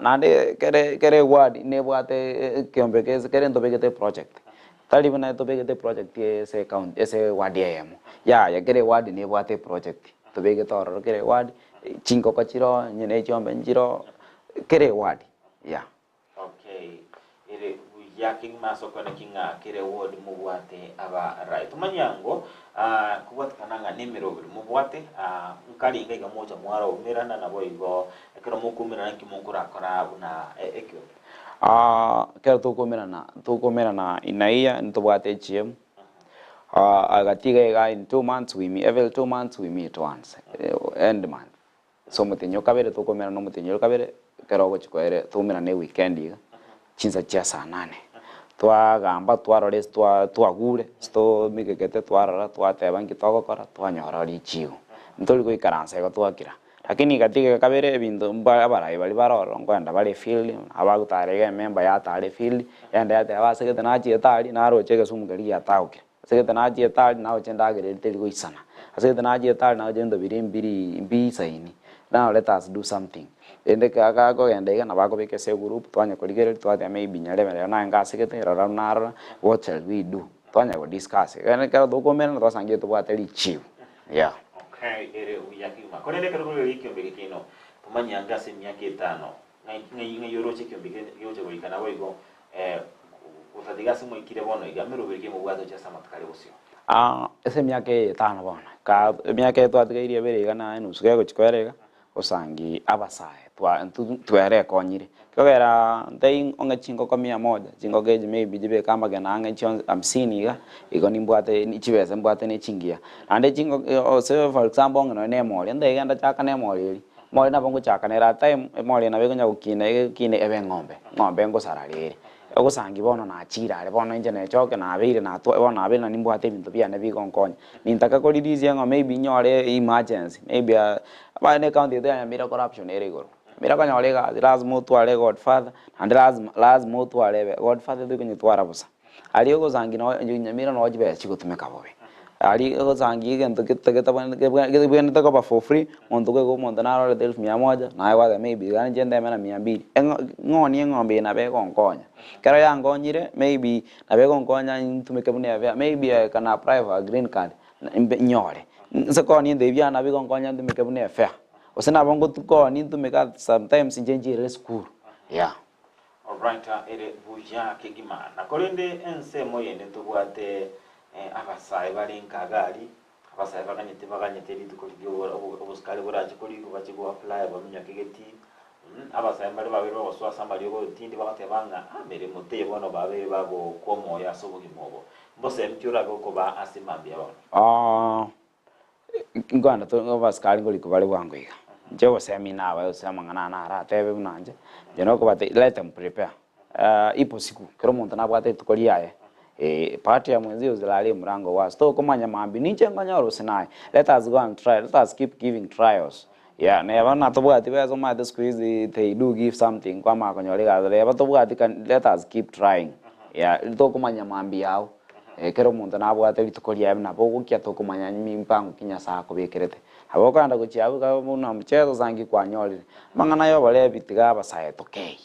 Naende kere kera eward nebwate ekiombe gese kere ntobegete eproject, tari buna tobegete eproject ase ecounty ase eward eyemo, yaya kera eward nebwate eproject, tobegete ororo kera eward. Chingoko chiroo, onye ne chiombe nchiroo, kera eward, yeah. Okay, ere buya kegima ase okwana ki ng'a kera eward mobwate abarai. Tomanye ango kobwatekana ng'a nemeroberi mobwate nkarenga iga mocha mwaraumerana naboigo ekero mokoumerana nki mokorakora buna ekiombe? Ekero tokoumerana, tokoumerana in a year ntobwate echiemo. Agatiga iga in 2 months we meet, every 2 months we meet once, end month. So omotienyi o kabere tokomerana omotienyi o kabere, ekero ogochia koere tokomerana eweekend iga, chinsa chia saa nane. Twagamba twarora ase twa twagure, ase tomigegete twarora twateba nki togokora, twanyora richibu. Ntori goikaransa igo twakira. Lakini gatiga iga kabere ebinto mba abarai baria bare ororo nkoenda bare efield, abagotara iga ememba yatara efield, yagenda yateba ase gete nachiete aria naroche egesumu keria giatagokire, ase gete nachiete aria naroche endagera eria teri goisana, ase gete nachiete aria naroche ebinto biria mbiri mbiisaini, now let us do something. Rende gakogenda iga nabo akobeka ase egroup twanya korigereria twateba maybe nyarebe rero naye ngase gete rora narora, what shall we do? Twanya go discuss, ekero tokoumerana twasangia tobwate richibu, yeah. Okay, ere buya kegima. Korende ekero kore rikiombe eke kiaino, Tomanye ange ase emiaka etano, ng'ai ng'ai ng'ai oroche ekiombe eke gegocha goika naboigo gotatiga ase mwaikire bono iga, emeroberi ki mobwate gochia ase amatuko aria bosio? Ase emiaka eye etano bono, ka emiaka eye twatigairie ebere iga na enusu gegochia koera iga, gosangi abasae twa ntu twerekonyire. Ekiagera ntei ong'e chingoko mia moja, chingoko echi maybe chibeke amagena ang'e chionsi hamsini iga, igo nimbwate ni chibesa mbwate ne chingiya. Naende chingoko gose for example ong'e nonye na emori, ntaiga genda chaka na emori eria, emori nabo ngochaka nere at time, emori eye nabo ekonya gokina egokina ebe eng'ombe, eng'ombe ngosarara ere. Ogosangi bono nachire are, bono inche nechoke nabeire natwa bono nabeire na nimbwate ebinto biane bigonkonya. Nintaka koririsia ng'a maybe nyore emergency, maybe abande ecounty yaito ya Nyamira corruption ere igoro. Nyamira konyora egasi lazima otware egodfather, naende lazima lazima otware ebe godfather toikonyetwara bosa. Aria ogosangi noo Nyamira noo chibesa chigotumeka bobe. Aria ogosangi egento gete gebwenerete koba for free, monto koigwa omonto narorete elfu mia moja, naye gwateba maybe iga inche nteme na mia mbili, eng'o ng'onie eng'ombe eye nabo egonkonya. Ekero yankonyire, maybe nabo egonkonya ntumeke buna efare, maybe I can apply for a green card, mbe nyore. Nse koonia ebinto ebi biane nabo egonkonya ntumeke buna efare, gose nabo ngotu koonia ntumeke sometimes inche nchiirere esukuru, yeah. Alright ere buya kegima. Na korende ensemo yende ntobwate abasae bare nkaga aria, abasae baganyete baganyete rituko riria obosikari borache korikwa bache go apply baminyoke getii, abasae mbare babeire bagosoa ase amariogo otindi bagoteba ng'a ah meremo teiyo bono babeire bagokwa omoyo ase obogima obo. Mbosemi ki orabe okobaa ase mambia bono? Nkogenda tore abasikari nkorikwa bare bwango iga, inche ogosemi nabae gose amang'ana aya naratebe buna inche, inche nokobatebia let them prepare ipo siku kera omonto nabwate rituko riaye bahati ya mwenzio usilalie mlango wazi, tokomanya mambia ninche nkonyora gose naye, let us go and try, let us keep giving trials, yeah neba natobwati besa omanyete siku hizi they do give something kwamanya konyora egasi, reba tobwati let us keep trying, yeah tokomanya mambia yao. Ekero omonto nabwate rituko riaye buna bogokia tokomanya mipango ki Nyasae akobekerete. Nabo okogenda gochia abwo iga buna omocheso ase nki kwanyorire. Amang'ana ya oborebi tiga abasae tokei.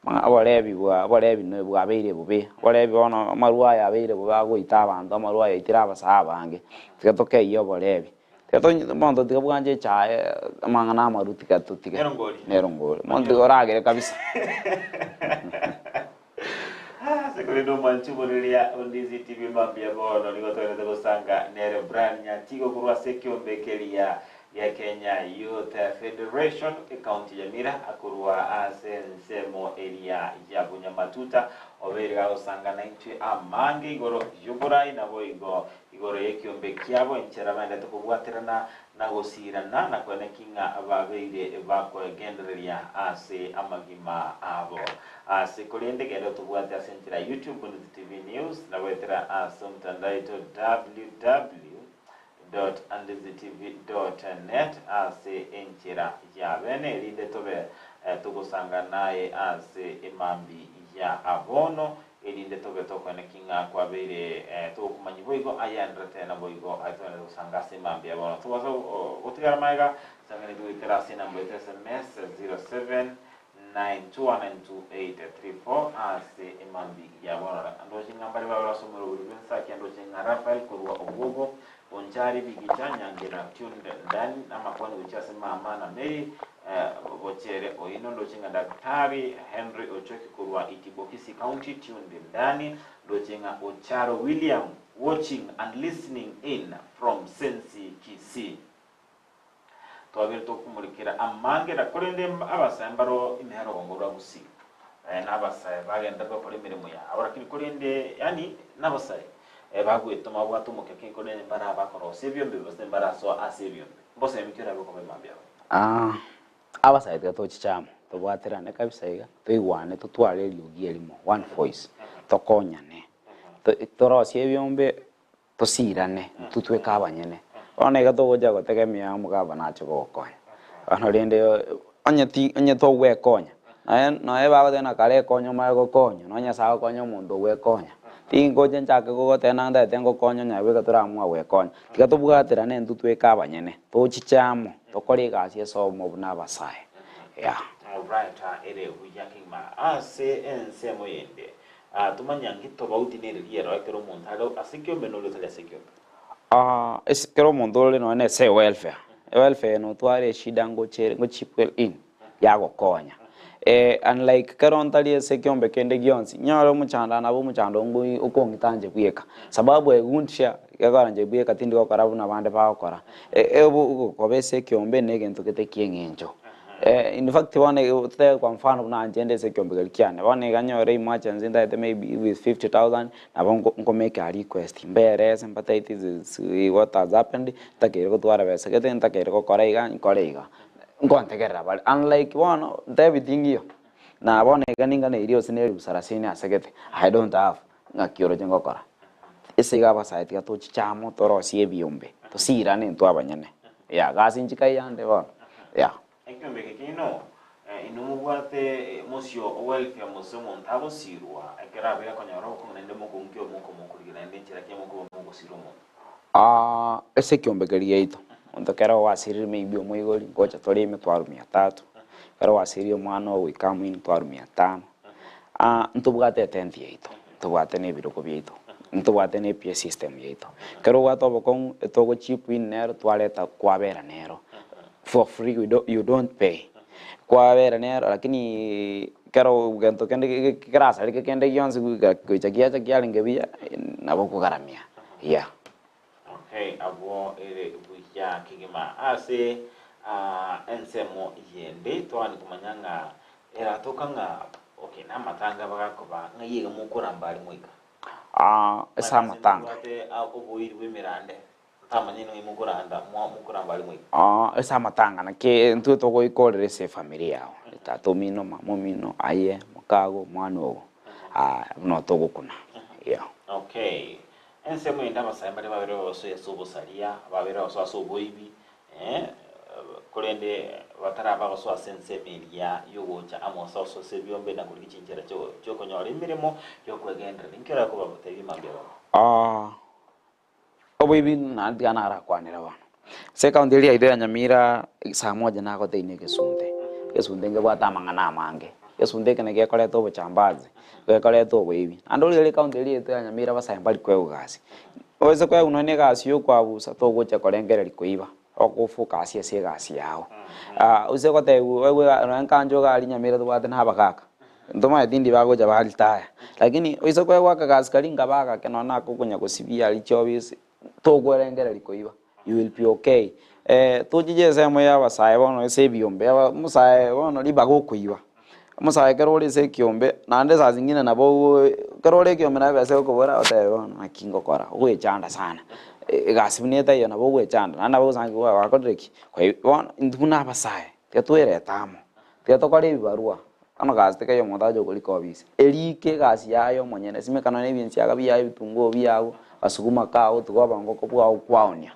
Oborebi bwa oborebi ne bwabeire bobe, oborebi bono amarwa aya abeire bobe agoita abanto amarwa aya aitire abasae abange, tiga tokeyie oborebi. Tiga tonye monto tiga bwanche echae amang'ana amaru tiga totige. Nerongori. Nerongori. Monto tiga oragere kabisa. Ase korende omwanchi omoreria o Ndizi TV mambia bono nigo togendete gosanga nere Brian Nyatigo korwa ase ekiombe keria gia Kenya Youth Federation ecounty ya Nyamira akorwa ase ensemo eria ya Bunyamatuta obeire gagosanga naintwe amange igoro y'oborai naboigo igoro y'ekiombe kiabo enchera baendete kobwaterana na gosiirana na koeneki ng'a babeire bakoegendereria ase amagima abo. Ase korende genda otobwate ase enchera ya YouTube Bunduki TV News na goetera ase omotandao oito www.andizitv.net ase enchera ya bene erinde tobe togosanga naye ase emambi ya bono Erinde tobe tokoeneki ng'a kwabeire togokomanyia boigo ayenderete, naboigo aye togwenerete gosanga ase mambia bono. Tobasa gotigara magega, sanganeti goikera ase enamba yaito ya sms 0792192834 ase emambi ya bono. Ndoche ng'a mbare babere ase omorobori bw'ensakia, ndoche ng'a Raphael korwa Obwogo, Bonchari, Bigicha, Nyangira, Tuned Ndani, namakwani gochia ase mama na Mary, Bochere oino ndoche ng'a Daktari Henry Ochoki korwa Itibo Kisii County tuned ndani, ndoche ng'a Ocharo William watching and listening in from Sensi Kisii. Twabere tokomorikera amange na korende abasae mbaro ime yarogongo rwa Gusii na abasae bagenderete gokora emeremo yabo lakini korende yaani nabasae bagwetoma babwate omokeke korende mbare abakorosia ebiombe gose mbare asoa ase ebiombe. Mbosemi ki orabe okoba emambia abo? Abasae tiga tochiche amo, tobwaterane kabisa iga, toigwane totware eriogi erimo, one voice, tokonyane, torosie ebiombe tosirane, intwe tweka abanyene. Bono iga togocha gotegemea omogabana ache gogokonya. Bono rende onye ti onye togwekonya, nonya nonya bagoteba ng'a kare ekonya omanye gokonywa, nonya Nyasaye agokonya omonto ogwekonya. Tingocha nchake gogoteba nanga ntagete ngokonye onye bweka toramua gwekonya. Tiga tobwaterane intwe tweke abanyene, tochiche amo, tokore egasi ase obomo buna abasae, yeah. Alright, ere buya kegima. Ase ensemo yende, tomanya nki tobauti nere riero ekero omonto are ase ekiombe na oria otari ase ekiombe. Ase kera omonto ore nonya nese welfare, Ewelfare eye notware eshida ngochere ngochip in yagokonya. Unlike kero ntari ase ekiombe kende gionsi, nyore omochando nabo omochando ngoi okong'ita inche bweka, sababu egunchia gekogera inche bweka tindi gokora buna abande bagokora. Okoba ase ekiombe na egento gete kia eng'encho. In fact bono iga totebe kwa mfano buna inche nde ase ekiombe keria kiane, bono iga nyore emergency ntagete maybe with 50,000 nabo nko nkomake a request, mberese mbatebie this is what has happened, ntakeire gotwara besa gete, ntakeire gokora iga, nkore iga. Nkontegerera bare, unlike bono ntebi ting'iyo, na bono iga ninganeirie gose na elifu sarasini ase gete, I don't have ng'aki oroche ngokora. Ase iga abasae tiga tochiche amo torosie ebiombe, tosirane intwe abanyene, yeah, gasi nchika eyande bono, yeah. Ekiombe eke kiaino, inwe mobwate mosio o welfare mose omonto agosirwa ekero abeire akonyora obokong'u naende mokong'u ki omokomokorigia naende enchera ki mokoba mogosira omonto. Ase ekiombe keria giaito, omonto ekero gwasirire maybe omoibori, ngocha tore emetwaro mia tatu, ekero gwasirire omwana ogoika amo emitwaro mia tano, ntobwate etent yaito, ntobwate na ebirogo biaito, ntobwate na ePA system yaito. Ekero obwate obokong'u, etogo chip in nero twareta kwabera nero, for free we don't you don't pay, kwabera nero lakini ekero gento kende kerasareke kende gionsi gocha giacha kiarenge buya, nabo okogaramia. Yeah. Okay, abwo ere buya kegima. Ase ensemo yende twagani komanya ng'a eratoka ng'a okay namatanga bagakoba ng'ai iga mokoramba aria moika. Ase amatanga. Mbwate oboiri bwa emerande ntamanye ng'ai mokoranda mokoramba aria moika. Ase amatanga naki intwe togoikorera ase efamiri yao, tata omino, mama omino, aye, mokago, omwana ogo, buna togokuna, yeah. Okay. Ensemo ende abasae mbaria babere bagosoa ase obosaria, babere bagosoa ase oboibi, korende bataraba bagosoa ase ensemo eria y'ogocha amo ase ase ebiombe na korigia chinchera chi'okonyora emeremo y'okwegenderera. Inki orakobabatebia mambia bono? Oboibi naende tiga narakwanere bono. Ase ekaunti eria yaito ya Nyamira, saa moja nagoteina egesunte, egesunte nkebwate amang'ana amange, egesunte eke nakio gekoreta obochambazi, gekoreta oboibi. Naende origereria ekaunti eria yaito ya Nyamira abasae mbari koegwa egasi, oise koegwa nonye na egasi ya okwabusa togocha korengereria koiba, ogofocus ase egasi yago. Oise gotebiwa oegwe nonye nkanche iga aria Nyamira tobwate na abagaka, Ntomanyeti ndi bagocha ba retire, lakini oise koegwa akagasi karia nkaba agake nonye nako okonya gosibia aria chiofisi, tokwerengereria koiba, you will be okay. Tochiche ensemo ya abasae bono ase ebiombe, aba omosae bono ribaga okoiba, omosae ekero ore ase ekiombe, naende saa zingine nabo ekero ore ekiombe naye ebesa egokobora otebe bono naki ngokora, ogoechanda sana, egasi buna etaiyo nabo ogoechanda, naende nabo ogosangi gwakorire ki? Kwaiba, bono intwe buna abasae, tiga twerete amo, tiga tokore ebibarua. Bono gasi tikaiyo omonto ache okorika obisi, erike egasi yaye omonyene, simeka nonya ebinsiaga biaye, ebitunguo biago, agasuguma kago, tiga obongoko bwao kwaonia,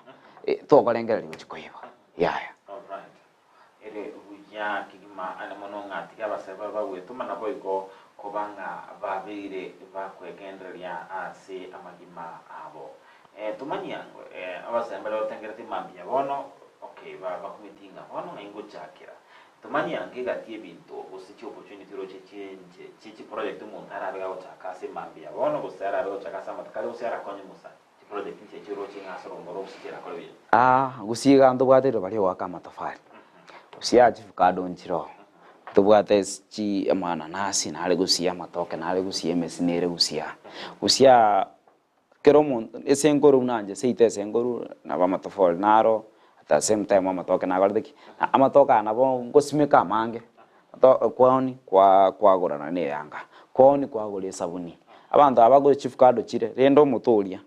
tokorengereria gochia koiba, yaya. Alright. Ere buya kegima ande mono ng'a tiga abasae babe bagwetoma naboigo koba ng'a babeire bakwegendereria ase amagima abo. Tomanyie ango abasae mbare batengerete mambia bono, okay, bakumeti ng'a bono ng'ai ngochakera. Tomanye ange egati y'ebinto gose chi'opportunity roche chi'enche chie chiproject omonto arabe gagochaka ase mambia bono gose arabe gochaka ase amatuko aria gose arakonye omosa chiproject inche echio roche ng'a ase orombe oro gose chirakore buya. Gusii iga ntobwate riroba ri'ogoaka amatofari, gusii aa chifukado nchire oo, ntobwate chi amananasi nare gusii amatoke nare gusii emesi nere gusii aa. Gusii aa Kera omonto, ase enkoru buna inche seito ase enkoru, nabo amatofori naro, at the same time amatoke nakorete ki? Na amatoke aya nabo ngosimeka amange, to kwaoni kwa kwagora nonye na eyanga, kwaoni kwagora esabuni. Abanto aba bagore chifukado chire, rende omote oria,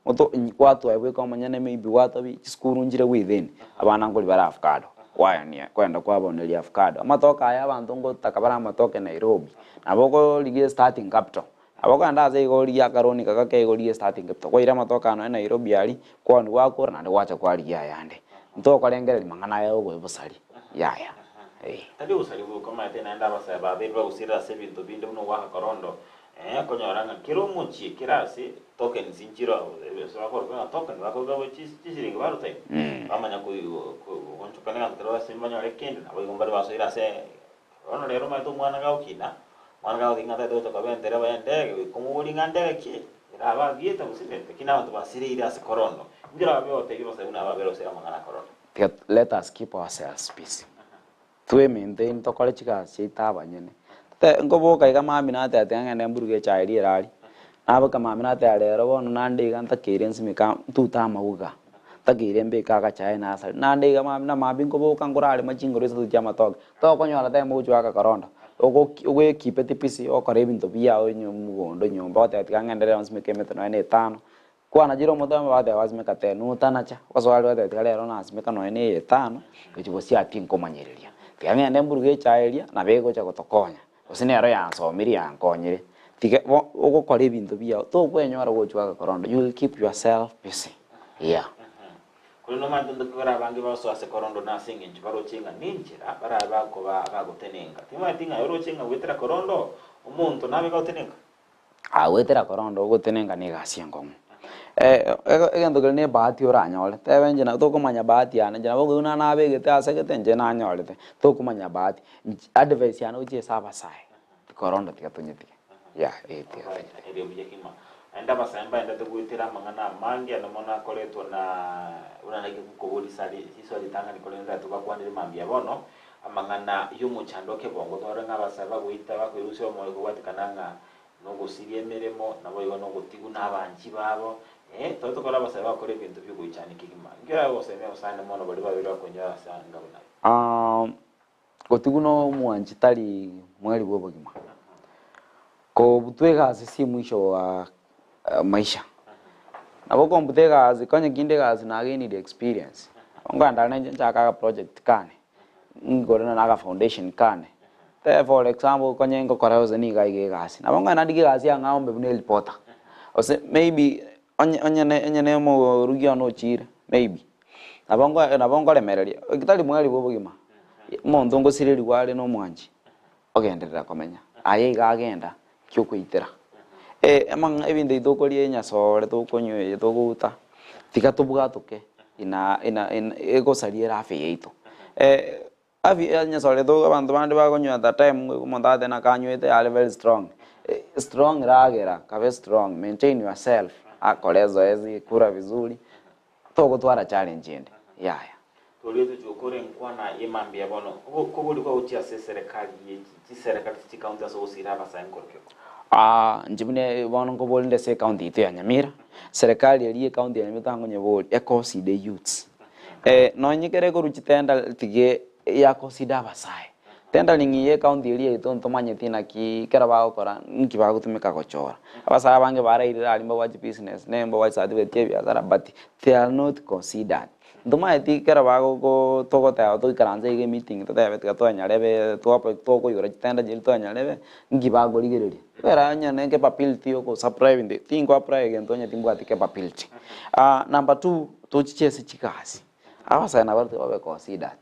moto kwatwae bweka omonyene maybe gwatobi chisukuru nchire within, abana nkori bare avocado, kwaenia kwenda kwabaoneria avocado. Amatoke aya abanto ngotaka bare amatoke Nairobi, nabo okorigia estarting capital. Nabo okogenda ase igo origie akaroni gake igo origie starting capital, kwaira amatoke aya nonya Nairobi aria, kwaoni gwakora naende gwacha kwarigia ayande. Ntokorengereria mang'ana aya obosaria, yaya eh. Tari obosari bwoka omanyete naende abasae babeire bagosirera ase ebinto binde buna ogoaka korondo, okonyora ng'a kera omochie kera ase tokens nchire oo, ase bakorokwa ng'a token bakoruga bo chisiringi baruta ime, bamanya goonchokana egento keria ase banyore kende, naboigo mbare basoire ase Bono rero omanyete omwana gagokina, omwana gagoteba ng'a tagete gocha koba entereba y'endege, goika omoborie ng'a ndege ki? Erabe abiete gose nere, lakini abanto basireire ase korondo. Inki orabe ogotebia abasae buna aba babere gosira amang'ana a korondo? Tiga let us keep ourselves busy. Twe maintain tokore chigasi chiaito abanyene. Tote nkoboka iga mambia nateba tiga ng'ende mburuge echae riria erari, naboka mambia nateba rero bono nande iga ntakeire nsimeke ntute amauga, ntakeire mbeke agachae nasari, nande iga mambia na mambia nkoboka nkorarema chingoro isato chia amatoke, tokonyora time ogochia goaka korondo, ogoki ogoekipeti busy ogokora ebinto biago onye mogondo nyomba ogoteba tiga ng'ende rero nsimeke emete nonye na etano, Kwanachire omote oyomo bagateba gwasimeka teno otanacha, ogosoa aria bateba tiga rero nasimeka nonya na eye etano, gochia gosiaa tinkomanyereria. Tiga ng'ende mburuge echae eria, nabo egocha gotokonya, gose nero yansomirie yankonyire. Tiga bo ogokora ebinto biao, tokwenyora gochia goaka you will keep yourself busy, yeah. Korende omanyete ntoki bare abange bagosoa ase korondo na ase engencho baroche ng'a nenchera barabe bakoba bagotenenka. Timomanyeti ng'a oroche ng'a goetera korondo omonto nabe gotenenka? Agoetera korondo ogotenenka na egasi enkong'u. Egento keria na ebahati oranyore, tebe inche nabo tokomanya bahati yane, inche nabo okoigwa nabegete ase gete inche nanyorete, tokomanya bahati. Inche advice yane gochia ase abasae, korondo tiga tonyetige, yeah eh tiga tonyetige. Erio buya kegima. Naende abasae mbaendete goetera amang'ana amange ande mono akoretwa na buna naike koboria risari riswali ritang'ani korende tari tobakwanere mambia bono, Amang'ana y'omochando o kebongo torore ng'a abasae bagoita bakoirusia omoyo kobwatekana ng'a nogosiria emeremo, naboigo nogotigwa nabanchi babo, ee, tore tokore abasae bagokora ebinto bi'ogoichania kegima. Inki orabe gosemia abasani mono baria babere bakonyora ase anga buna aye? Gotigwa nomwanchi tari mweri bw'obogima. Kobutwa egasi si mwisho wa maisha. Nabo okombuta egasi, konya kinde egasi nagenire experience. Nkoenda nainche nchake aga project kane, nkore na aga foundation kane. Tebe for example konye ngokora gose niga iga egasi, nabo nkoenda ndike egasi ang'ao mbe buna ereporter. Gose maybe onye onye ne onye ne omorugi one ochire maybe, nabo nko nabo nkoremereria, eki tari mweri bwa obogima, omonto ngosirerigwa are na omwanchi. Ogenderera komenya, aye iga agenda ki okoitera. Amang'a ebinto ebi tokoria enyasore tokonywa eye togouta, tiga tobwatoke ina ina ina egosaria ere afya yaito. Afya enyasore to abanto bande bagonywa at a time omonto agotebi nakanywete are very strong, strong ragera, kabe strong, maintain yourself, akore ezoezi, kura vizuri, Togotwara challenge ende yaya. Toria tochia gokora enkwana ye mambia bono, kobori kwa gochia ase eserekari ye chiserekari chie chikaunti ase ogosiira abasae nkorokio ko. Aa inche buna bono nkobori nde ase ecounty yaito ya Nyamira, serikali eria ye ecounty ya Nyamira tangonyebori econsider youths. Nonye kere korwa chitender tiga yaconsider abasae. Tendering ye ecounty eria yaito ntomanyeti naki ekero bagokora nki bagotumeka gochora. Abasae abange barairire aria mbabwate chibusiness ne mbabwate chicertificate chia ebiasara but they are not considered. Ntomanyeti ekero bagogo togoteba toikaranse iga emeeting totebe tiga twenyarebe twape tokoigora chitender chiria twenyarebe, nki bakorigereria. Ekero onye ne capability ya ogosupply ebinto tingo apply egento onye timbwati capability. Number two, tochiche ase chigasi, abasae nabo babe considered.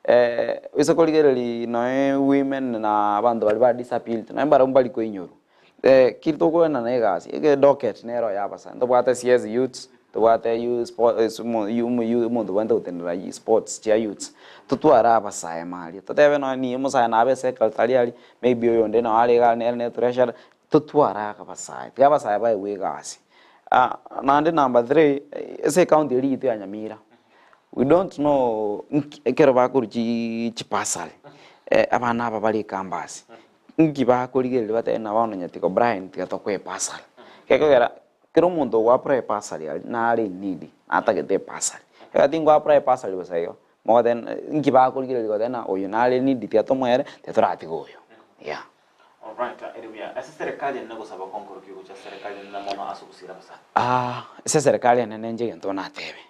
Ase korigereria noe women na abanto baria ba disability noe mbarabwo mbari koinyorwa. Keri tokoenda na egasi, ege docket nero ya abasae, ntobwate CS youths, ntobwate youth sports omonto obwenerete gotenenera sports chia youths, totware abasae maria, totebe nonya niye omosae nabe secretary aria, maybe oyonde noo are iga nere ne treasurer, totware abasae, tiga abasae baegwe egasi. Naende number three, ase ecounty eria yaito ya Nyamira, We don't know nki ekero bakorwa chi chibasari abana aba bare ecambus, nki bakorigereria batebe ng'a bono nyatiga Brian tiga tokoe ebasari. Gekogera kera omonto ogo apply ebasari aria nare in need, natagete ebasari. Ekero tingo apply ebasari bosa igo, mogoteba ng'a nki bakorigereria goteba ng'a oyo nare in need tiga tomoere, tiga toratiga oyo, yeah. Alright, ere buya. Ase serikali enene gosaba konkorokia gochia serikali enene mono ase ogosiira abasani. Ase serikali enene inche egento natebe,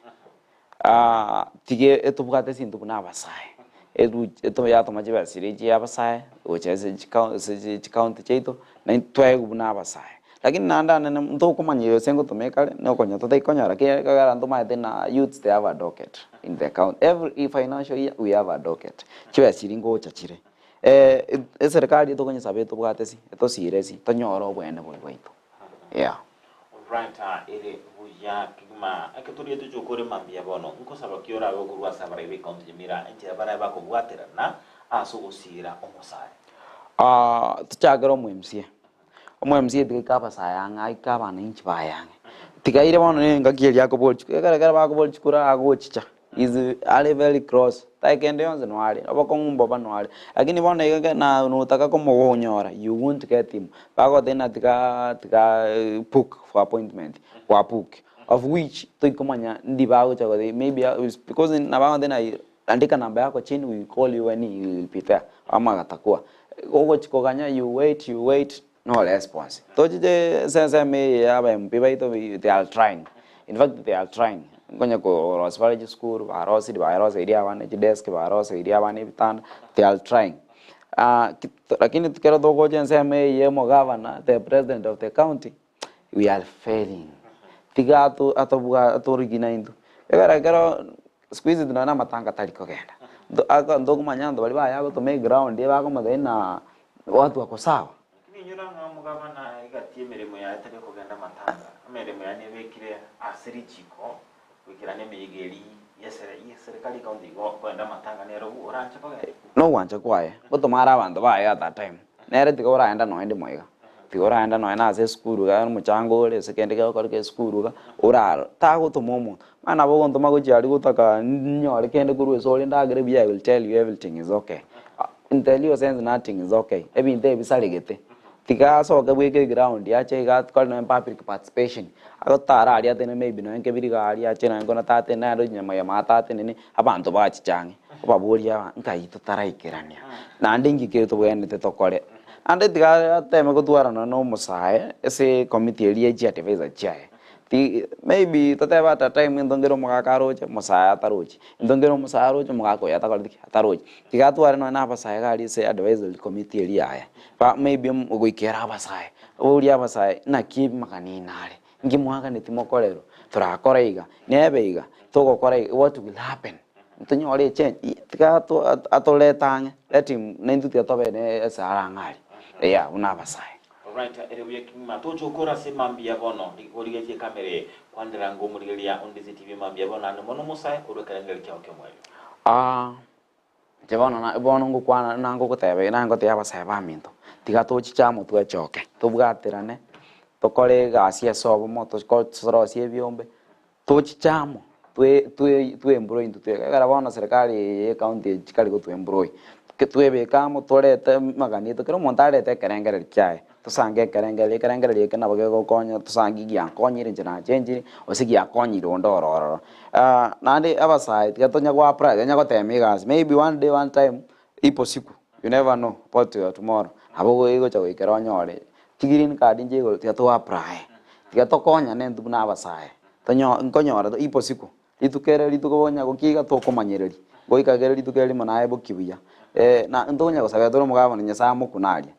tiga etobwate esinto buna abasae, eru yatoma chibesa chiria chia abasae gocha ase ase chikaunti chiaito, naintwe twaegwa buna abasae. Lakini naende anene ntokomanya gose ngotoma ekare, nokonya totari konyora ekiagera ntomaete ng'a youths they have a docket in the county, every financial year we have a docket, chibesa chiria ngocha chire. Eserekari etokonyesaba etobwate ase, etosiire ase, tonyore obweene boria bwaito, yeah. Alright, ere buya kegima. Eke toria tochia gokora mambia bono, nkosaba ki orabe okorwa ase abarai b'ecounty Nyamira enchera barabe bakobwaterana ase ogosiira omosae? Tochakere omo MCA, omo MCA tiga aike abasae ang'e aike abananchi baye ang'e, tiga aire bono na engaki eria akoboria chikura, ekero ekero bakoboria chikura agochicha. Is are very close, dakika ende yonsi no are, obokong'u mboba no are. Lakini bono iga ekero na notaka komogonyora, you won't get him. Bagotebia ng'a tiga tiga book for appointment, kwa book, of which toikomanya ndi bagocha gotebia maybe because nabo bagotebia ng'a andika namba yako chini we will call you when you will be there, amagatakua. Ogochi koganya you wait you wait, no response. Tochiche ase ensemo eye ya aba MP baito they are trying, in fact they are trying, nkonya korosia bare chisukuru barosirie baroseirie abana chidesk baroseirie abana ebitanda, they are trying. Lakini ekero togocha ensemo eye ya omogavana, the president of the county, we are failing. Tiga ato atobwa atorigi naintwe, ekero ekero siku hizi nonya na amatanga tari kogenda, ntoko ntokomanya abanto baria baye agotoma eground bakomotebia ng'a watu wako sawa. Lakini inyora ng'a omogabana egati y'emeremo yaye tari okogenda amatanga, emeremo yaye nebekire ase richiko goikerana emeyega eria y'eserikari ekaunti igo okogenda amatanga nere oranche kogenda. Nogwancha kwaye, gotoma are abanto baye at that time, nere tiga oraenda nonya ndimo iga, tiga oraenda nonya na ase esukuru iga omochango ore ase kende kegokoreka esukuru iga, oraro tagotoma omonto. Mani nabo ogontoma gochia aria gotaka nyore kende korwa ase ore ndagere buya I will tell you everything is okay. In the real sense nothing is okay, ebinto ebi bisaregete, tiga asoke bweka eground ache iga akore nonya public participation, agotara aria atenene maybe nonya nkebiriga aria ache nonya nkona tatenene naende onyama tatenene, abanto bachiche ang'e, obaborie aba nkai totaraikerania, naende inki kere tobwenerete tokore. Naende tiga ateme gotwara nonya na omosae ase ecommittee eria ya chiadvisor chiaye. Ti maybe totebe at a time into nkere omogaka aroche, omosae atarochi, into nkere omosae aroche omogaka oyo atakoreti ki? Atarochi. Tiga atware nonye na abasae iga aria ase advisory committee eria yaye, ba maybe goikera abasae, oborie abasae naki amaganini are, nki mwaganeti mokorerwe, torakore iga, nebe iga, togokora iga, what will happen? Ntonyore echange, tiga ato atorete ang'e, let him naintwe tiga tobe ne ase arang'e aria, yeah buna abasae. Alright, ere buya kegima. Toche okore ase mambia bono. Origetie ekamera eye. Kwanera ngo omorigereria o Ndizi TV mambia bono naende mono omosae korwa ekerengerio kiao ki'omoerio. Aa, inche bono na bono ngokwana nangogoteba iga nangotebia abasae baminto, tiga tochiche amo twechoke, tobwaterane, tokore egasi ase obomo, toko torosie ebiombe, tochiche amo, twe twe twembura intwe tweka ekero bono serikali eye ya ecounty eye chikari gotwembura twebeke amo torete amagani aito, kera omonto arete ekerengereri kiaye, tosange ekerengereri, ekerengereri eke nabo kegokonya tosange giakonyire inche nachenchiri, gose giakonyire onde oro ororo. Naende abasae tiga tonya go apply tonya gotema egasi, maybe one day one time, ipo siku, you never know about your tomorrow, nabo egocha goikera onyore, chigreen card inche igoro tiga to apply, tiga tokonyane intwe buna abasae, tonyo nkonyora ipo siku. Rituko ere rituko bonya gokia iga tokomanyereria, goika kere rituko erimo naye bokie buya. Na ntokonya gosabera tore omogabane Nyasaye amokune aria,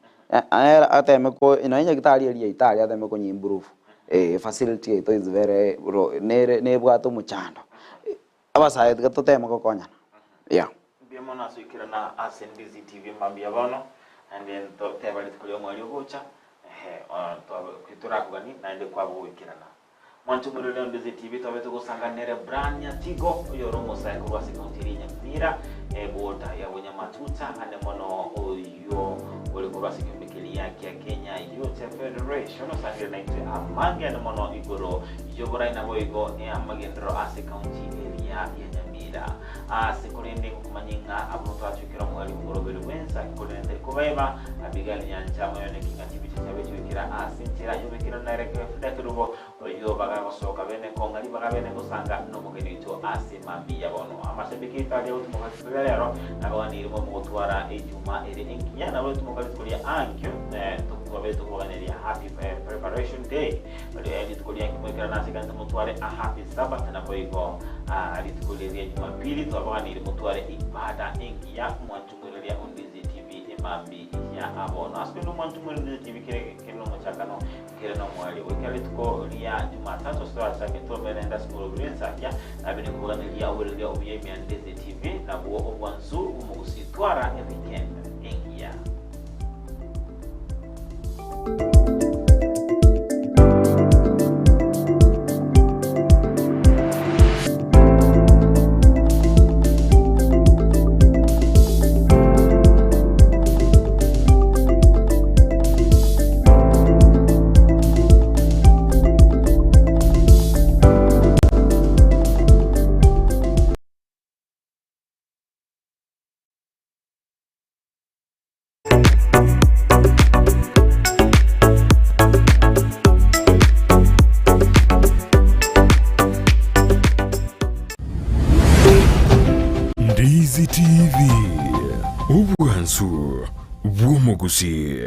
nere ateme ko nonya nyagetari eria yaito aria ateme konye improve facility yaito is very ro nere nebwate omochando. Abasae tiga toteme gokonyana, yeah. Mbuya mono ase oikerana ase Ndizi TV mambia bono, naende ntoteba rituko ria omweri ogocha, ehe torakogani naende kwaba goikerana. Mwanche omorero Ndizi TV tobe togosanga nere Brian Nyatigo oyore omosae korwa ase county eria Nyamira eboda ya Bonyamatuta ande mono oyio ore korwa ase ekeombe keria kia Kenya Youth Federation osangire naintwe amange ande mono igoro y'oborai naboigo amagenderero ase county eria ya Nyamira ase korende ngokomanya ng'a abwo twachokera omweri bw'omoroberi bwensa korende tari kobaeba Abigaili nyancha moyone ki ng'a chibicha chiabo chigoikera ase enchera y'obekero nere Frida Kerubo, oyio bagagosoka bene kong'a ribaga bene gosanga nomogeni oito ase mambia bono. Amashabiki aito aria gotimoka rituko ria rero nabaganirie momogotwara ejuma ere engiya nabo etimoka rituko ria ankio twabe tokobaganiria happy preparation day rituko ria ankio moikerane ase ekanisa motware a happy sabbath naboigo rituko riria jumapili twabaganirie motware ibada engiya mwanchumwereria Ondizi TV. Emambi ya abono. Ase kende omwancho omorembe chibi kere kere nomochakano kere nomoerio. Goika rituko ria Jumatatu ase torachake tobere naende ase omorobio bw'ensakia nabe nikoganeria oboreria obuya ime ya Ndeze TV nabwo obwansu bw'omogusii twara eweekend engiya. Easy TV, obwansu bw'omogusii.